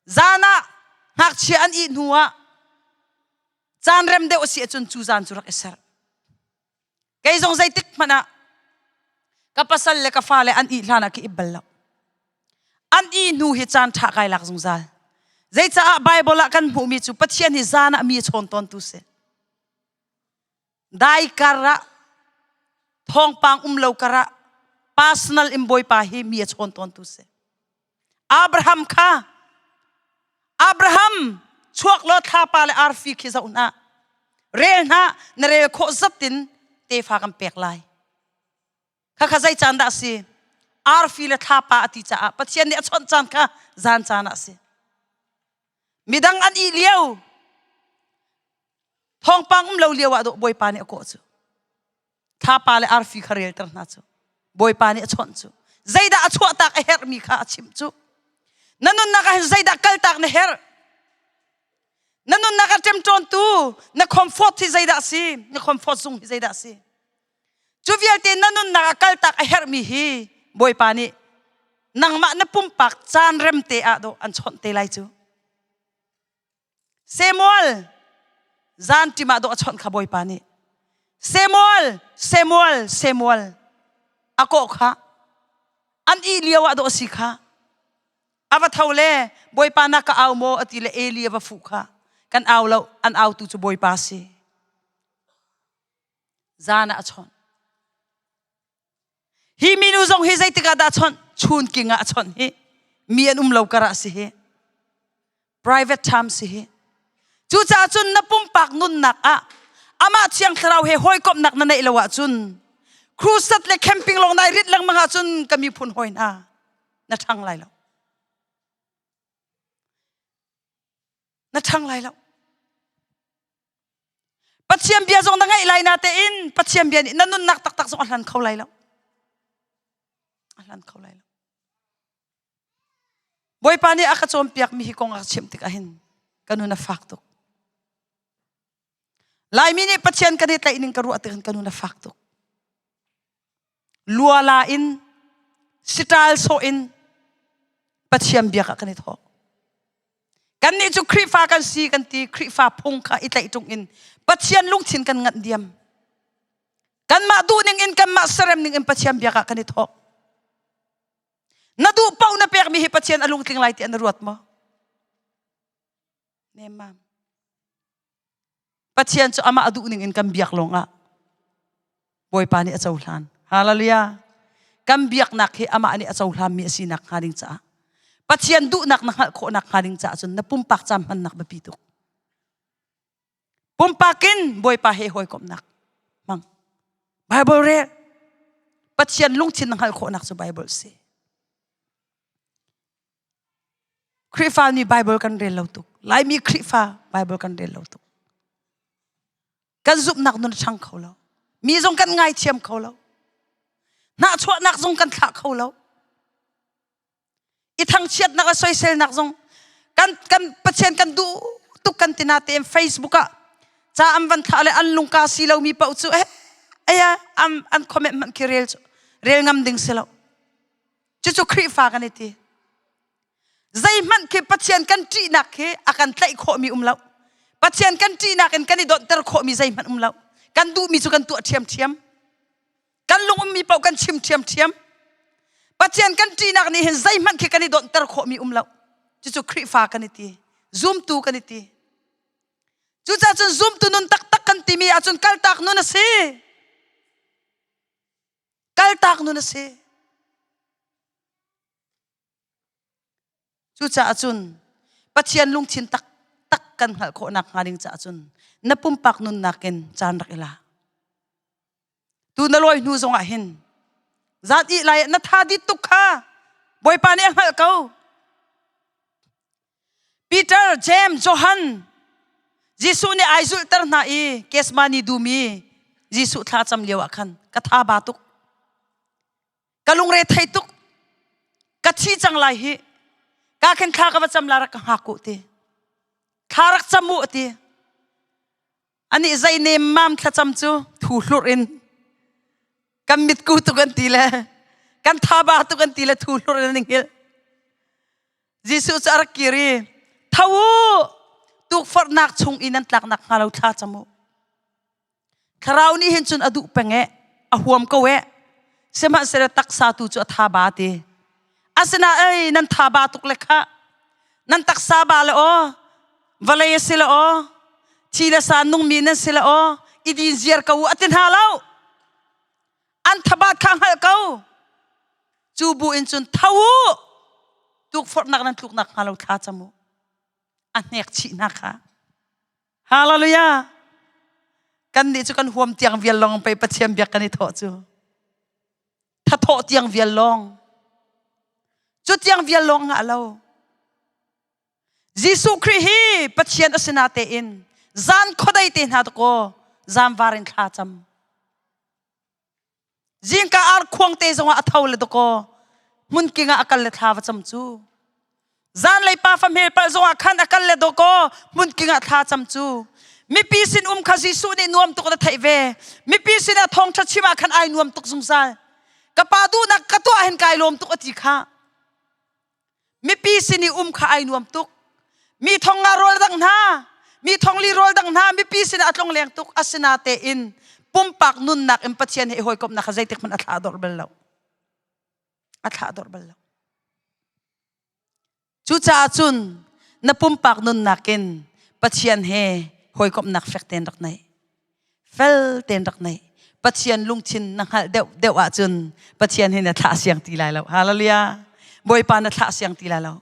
Zan ah ngakchia an ih hnu ah caan rem deuh a si ahcun cu zan cu rak i ser. Kei zong zeitik hmanh ah ka pasal le ka fale an ih hlan ah ka ip bal lo. An ih hnu hi caan ṭha kai lak zungzal. Zeicaah Bible ah kan hmuhmi cu Pathian hi zan ah mi a chawn tawntu si. Dai kar ah thawngpang um lo kar ah personal in Bawipa hi mi a chawn tawntu si. Abraham kha Abraham chuak law thlapa le arfi khi zoh hna rel hna na rel khawh zat in tefa kan pek lai khakha zei caan dah si arfi le thlapa a ti caah Pathian nih a chawnh caan kha zan caan ah si midang an ih lio thawngpang um lo lio ah dawh Bawipa nih a kawh cu thlapa le arfi kha relter hna cu Bawipa nih a chawnh cu zeidah a chuahtak a herhmi kha a chimh cu na nunnak ah hin zeidah kaltak na herh na nunnak ah ṭemṭawntu na comfort hi zeidah a si na comfort zung hi zeidah a si cu vialte na nunnak ah kaltak a herhmi hi Bawipa nih nangmah na pumpak caan rem te ah dawh an chawnh te lai cu Samuel zan ṭim ah dawh a chawnh kha Bawipa nih Samuel Samuel Samuel a kawh kha an ih lio ah dawh a si kha a va tho le Bawipa na ka au maw a ti le Eli a va fuh kha kan au lo an autu cu Bawipa si zan ah a chawnh Hi minu zong hi zeitik ah dah chawnh? Chunking ah a chawnh hi. Mi an um lo kar ah si hi. Private time si hi. Cucaah cun na pumpak nunnak ah amah Thiang Thlarau he hawikomhnak na neih lo ahcun crusade le camping lawng nai rit lengmang ahcun ka miphun hawi hna na ṭhang lai lo. Na ṭhang lai lo. Pathian bia zong na ngaih lai na tein Pathian bia nih na nunnak taktak zong a hlan kho lai lo. A hlan kho lai lo. Bawipa nih a ka cawnpiak mi hi kong a ka chimh tikah hin ka nun a fak tuk. Laimi nih Pathian kan i tlaih ning ka ruah tikhin ka nun a fak tuk. Luala in siṭal sawh in Pathian biak ah kan i thawk. Kannih cu Khrihfa kan si kan ti Khrihfa phung kha i tlaih ṭung in Pathian lungthin kan nganh diam. Kanmah duh ning in kanmah serem ning in Pathian biak ah kan i thawk. Na duh paoh na pekmi hi Pathian a lungtling lai ti an ruat maw? Nemmam. Pathian cu amah a duh ning in kan biak lawngah Bawipa nih a cohlan. Hallelujah. Kan biaknak hi amah nih a cohlanmi a sinak hnga ding caah Pathian duhnak na hngalh khawhnak hnga ding caah cun na pumpak caan hmannak biapi tuk. Pumpak in Bawipa he hawikomhnak hmang. Bible rel. Pathian lungthin na hngalh khawhnak cu Bible si. Khrihfa nih Bible kan rel lo tuk. Laimi Khrihfa Bible kan rel lo tuk. Kan zumhnak nun a ṭhang kho lo. Mi zong kan ngaithiam kho lo. Hnahchuahnak zong kan thlah kho lo. I thangchiatnak le soiselnak zong kan kan Pathian kan duh tuk kan tina tein Facebook ah ca an van thlah le an lungka si lomi paoh cu eh aya an an comment hmanh khi rel cu rel ngam ding si lo. Cucu Khrihfa kan i ti. Zeihmanh khi Pathian kan ṭihnak khi a kan tlaih khawhmi um lo. Pathian kan ṭihnak in kan i donhter khawhmi zeihmanh um lo. Kan duhmi cu kan tuah ṭhiamṭhiam. Kan lung ummi paoh kan chim ṭhiamṭhiam. Pathian kan ṭihnak nih hin zeihmanh khi kan i donhter khawhmi um lo. Cucu Khrihfa kan i ti. Zumtu kan i ti. Cucaah cun zumtu nun taktak kan timi ahcun kaltak nun a si. Kaltak nun a si. Cucaah cun Pathian lungthin taktak kan hngalh khawhnak hnga ding caah cun na pumpak nunnak in caan rak i la. Tu na lawi hnu zongah hin zan ih lai na tha dit tuk kha Bawipa nih a hngalh ko. Peter, James, Johan Jesuh nih ai zulhter hna i Kesmani dum i Jesuh thla cam lio ah khan ka tha ba tuk. Ka lungre thei tuk. Ka thi cang lai hi. Ka khin thla ka va cam la rak ka hngak u ti. Thla rak cam u ti. Ani zei nem mam thlacam cu thu hlurh in kan mitku tuk an ti le kan thaba tuk an ti le thu hlurh in an i hngilh. Jesuh cu a rak kir i tho u tukforhnak chung i nan tlaknak hnga lo thla cam u. Thlarau nih hin cun a duh peng e, a huam ko e. Sihmanhsehlaw taksa tu cu a tha ba ti. Asinain nan tha ba tuk le kha. Nan taksa ba le aw, vawlei a si le aw, thi le sa nungmi nan si le aw, i din ziar ko u a ti hna lo. An thabat kha hngalh ko. Cu bu in cun tho u. Tukforhnak nan tluknak hnga lo thla cam u. A hnek chih hna kha. Hallelujah! Kan nih cu kan huam tiang vial lawng pei Pathian biak kan i thawh cu. Thathawh tiang vial lawng. Cu tiang vial lawng ngah lo. Jesuh Khrih hi Pathian a si na tein zan khuadei te hna dakaw zaanvar in thla cam. Zingka ar khuang te zongah a tho le dakaw hmunking ah a kal le thla va cam cu. Zanlei pa fa hmel palh zongah khan a kal le dawkaw hmunking ah thla cam cu. Mipi sin um kha Jesuh nih nuam tuk na theih ve. Mipi sin ah thawngṭha chim ah khan ai nuam tuk zungzal. Ka pa duhnak ka tuah hin kai lawm tuk a ti kha. Mipi sin i um kha ai nuam tuk. Mi thong nga rawl dang hna, mi thong li rawl dang hna, mipi sin ah a tlong leng tuk. Asinatein pumpak nunnak in Pathian he i hawikomhnak kha zeitik hmanh a thlah dor bal lo. A thlah dor bal lo. Cucaah cun na pumpak nunnak in Pathian he hawikomhnak fek tein rak nei. Fel tein rak nei. Pathian lungthin na hngalh deuh deuh ahcun Pathian hi na thlah siang ti lai lo. Hallelujah. Bawipa na thlah siang ti lai lo.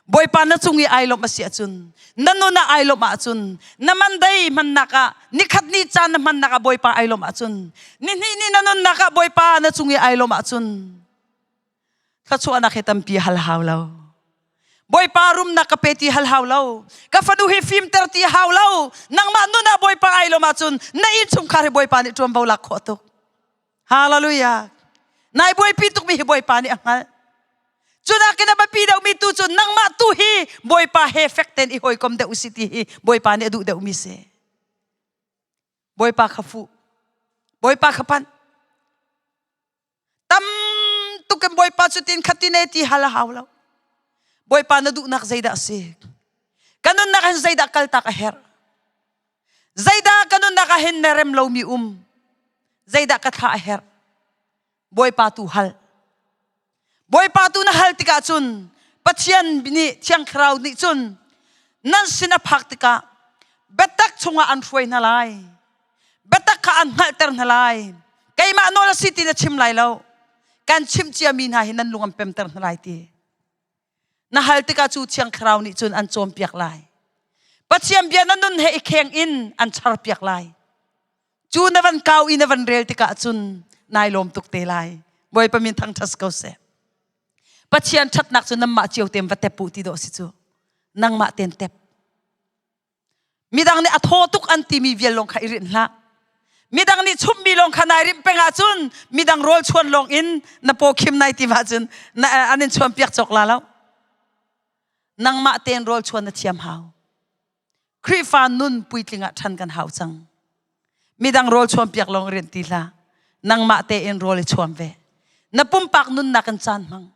Bawipa na cung i ai lawmh a si ahcun na nun ah ai lawmh ahcun na mandai hmannak ah nikhat ni caan na hmannak ah Bawipa ai lawmh ahcun nihnih ni na nunnak ah Bawipa na cung i ai lawmh ahcun Thluachuahnak hi tampi hal hau lo. Bawipa rumnak ka pe ti hal hau lo. Ka fanu hi fimter ti hau lo. Nangmah nun ah Bawipa ai lawm ahcun na innchungkhar hi Bawipa nih ṭuanvo lak khawh tuk. Hallelujah. Nai buaipi tukmi hi Bawipa nih a hngalh. Cunak in a biapi deuhmi tu cu nangmah tu hi Bawipa he fek tein i hawikom deuh usih ti hi Bawipa nih a duh deuhmi si. Bawipa kha fuh. Bawipa kha panh. Tam tuk in Bawipa cu tin khat tin e ti hal a hau lo. Bawipa na duhnak zeidah a si? Ka nunnak hin zeidah kaltak a herh? Zeidah ka nunnak ah hin na rem lomi um? Zeidah ka thlah a herh? Bawipa tu hal. Bawipa tu na hal tikah cun Pathian nih Thiang Thlarau nih cun nan sin a phak tikah biatak chungah an hruai hna lai. Biatak kha an hngalhter hna lai. Keimah nawl a si ti na chim lai lo. Kan chimh ciami hna hi nan lung an pemter hna lai ti. Na hal tikah cu Thiang Thlarau nih cun an cawnpiak lai. Pathian bia na nun he i kheng in an charpiak lai. Cu na van kau i na van rel tikah cun nai lawm tuk te lai. Bawipa min thangṭhat ko seh. Pathian ṭhatnak cu nanmah cio tein va tep u ti dawh si cu. Nangmah tein tep. Midang nih a thaw tuk an timi vial lawng kha i rinh hlah. Midang nih chumhmi lawng kha nai rinh peng ahcun midang rawl chuan lawng in na paw khim nai tim ahcun an in chuan piak cawk la lo. Nangmah tein rawl chuan na thiam hau. Khrihfa nun puitling ah ṭhan kan hau cang. Midang rawl chuan piak lawng rian ti hlah. Nangmah tein rawl i chuam ve. Na pumpak nunnak in caan hmang.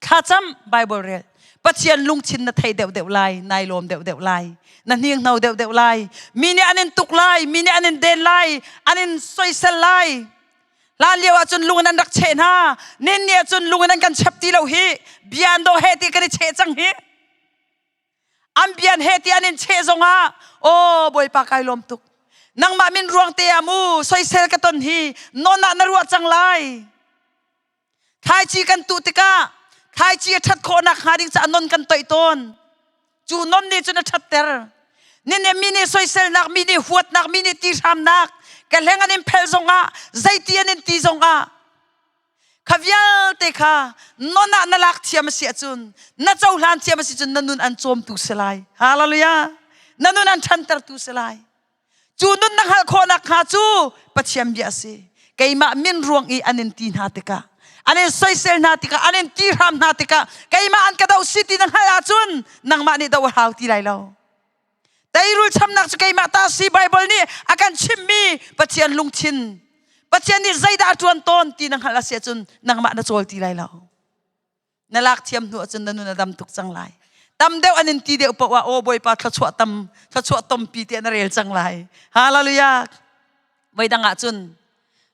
Thlacam Bible rel. Pathian lungthin na thei deuhdeuh lai, nai lawm deuhdeuh lai, na hninghno deuhdeuh lai. Mi nih an in tuk lai, mi nih an in den lai, an in soisel lai. Hlan lio ahcun lung in an rak cheh hna. Nin ni ahcun lung in an kan chep ti lo hi. Bia an dawh he ti kan i cheh cang hi. An bian he ti an in cheh zongah aw Bawipa kai lawm tuk. Nangmah min ruang te ah mu soisel ka ton hi non ah na ruah cang lai. Thlaici kan tuh tikah thlaici a ṭhat khawhnak hnga ding caah non kan toih tawn. Cu non nih cun a ṭhatter. Nine mi nih soiselnak, mi nih huatnak, mi nih tihramnak, ka hleng an in phelh zongah, zeiti an in ti zongah, kha vialte kha non ah na lak thiam a si ahcun, na cohlan thiam a si cun na nun an cawmtu si lai. Hallelujah. Na nun an ṭhantertu si lai. Cu nun na hngalh khawh nakhnga cu Pathian bia a si. Keimah min ruang i an in ti hna tikah, an in soisel hna tikah, an in ti hram hna tikah, keimah an ka doh si ti na hngalh ahcun nangmah nih doh a hau ti lai lo. Teirul chamnak cu keimah ta si. Bible nih a kan chimhmi Pathian lungthin, Pathian nih zeidah a ṭuan tawn ti na hngalh a si ahcun nangmah na cawl ti lai lo. Na lak thiam hnu ahcun na nun a dam tuk cang lai. Tam deuh an in ti deuh paoh ah, aw Bawipa, thluachuah tam, thluachuah tompi tiah na rel cang lai. Hallelujah. Voi dang ahcun,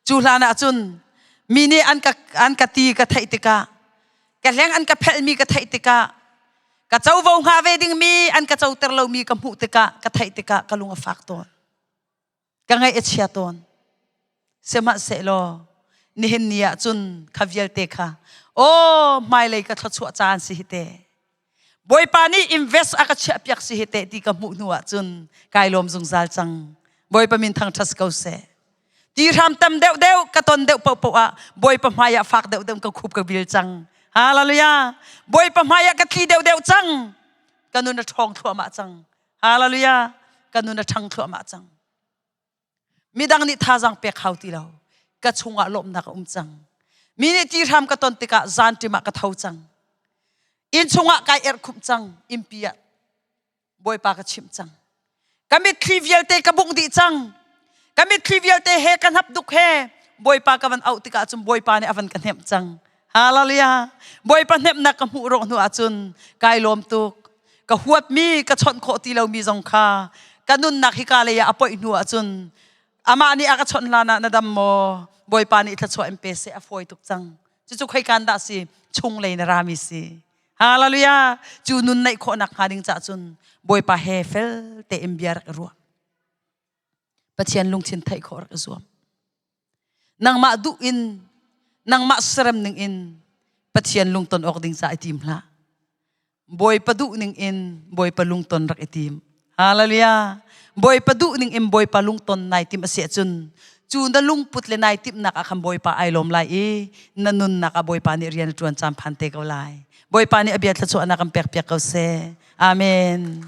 cu hlan ahcun mi nih an ka ti ka theih tikah, ka hleng an ka phelhmi ka theih tikah, ka covo hnga ve dingmi an ka coter lomi ka hmuh tikah, ka theih tikah ka lung a fak tawn, ka ngaih a chia tawn. Sihmanhsehlaw nihin ni ah cun kha vialte kha, aw, hmailei ka thluachuah caan si hi te, Bawipa nih invest a ka chiahpiak si hi te ti ka hmuh hnu ah cun kai lawm zungzal cang. Bawipa min thangṭhat ko seh. Ti hram tam deuh deuh ka ton deuh paohpaoh ah Bawipa hmai ah fak deuh deuh ka khup ka bil cang. Hallelujah. Bawipa hmai ah ka tli deuh deuh cang. Ka nun a ṭhawng thluahmah cang. Hallelujah. Ka nun a ṭhang thluahmah cang. Midang nih thazaang pek hau ti lo. Ka chungah lawmhnak a um cang. Mi nih ti hram ka ton tikah zan ṭim ah ka tho cang. Inn chungah kai erhkhumh cang. Innpi ah Bawipa ka chimh cang. Ka mitthli vialte ka bungh dih cang. Ka mitthli vialte he, ka hnap duk he Bawipa ka van auh tikah cun Bawipa nih a van ka hnemh cang. Hallelujah. Bawipa hnemhnak ka hmuh rawh hnu ahcun kai lawm tuk. Ka huatmi, ka chawnh khawh ti lomi zong kha ka nunnak hika lei ah a poih hnu ahcun amah nih a ka chawnh hlan ah, "Na dam maw? Bawipa nih thluachuah in pe seh," a fawi tuk cang. Cucu khoikan dah si? Chunglei na rami si. Hallelujah. Cu nun neih khawhnak hnga ding cah cun Bawipa he fel tein bia rak i ruah. Pathian lungthin theih khawh rak i zuam. Nangmah duh in, nangmah serem ning in Pathian lungton awk ding ca i tim hlah. Bawipa duh ning in Bawipa lungton rak i tim. Hallelujah. Bawipa duh ning in Bawipa lungton nai tim a si ahcun cu na lungput le nai timhnak ah khan Bawipa ai lawm lai i na nunnak ah Bawipa nih rian a ṭuan caan phan te ko lai. Bawipa nih a bia thluachuahnak kan pek piak ko seh. Amen.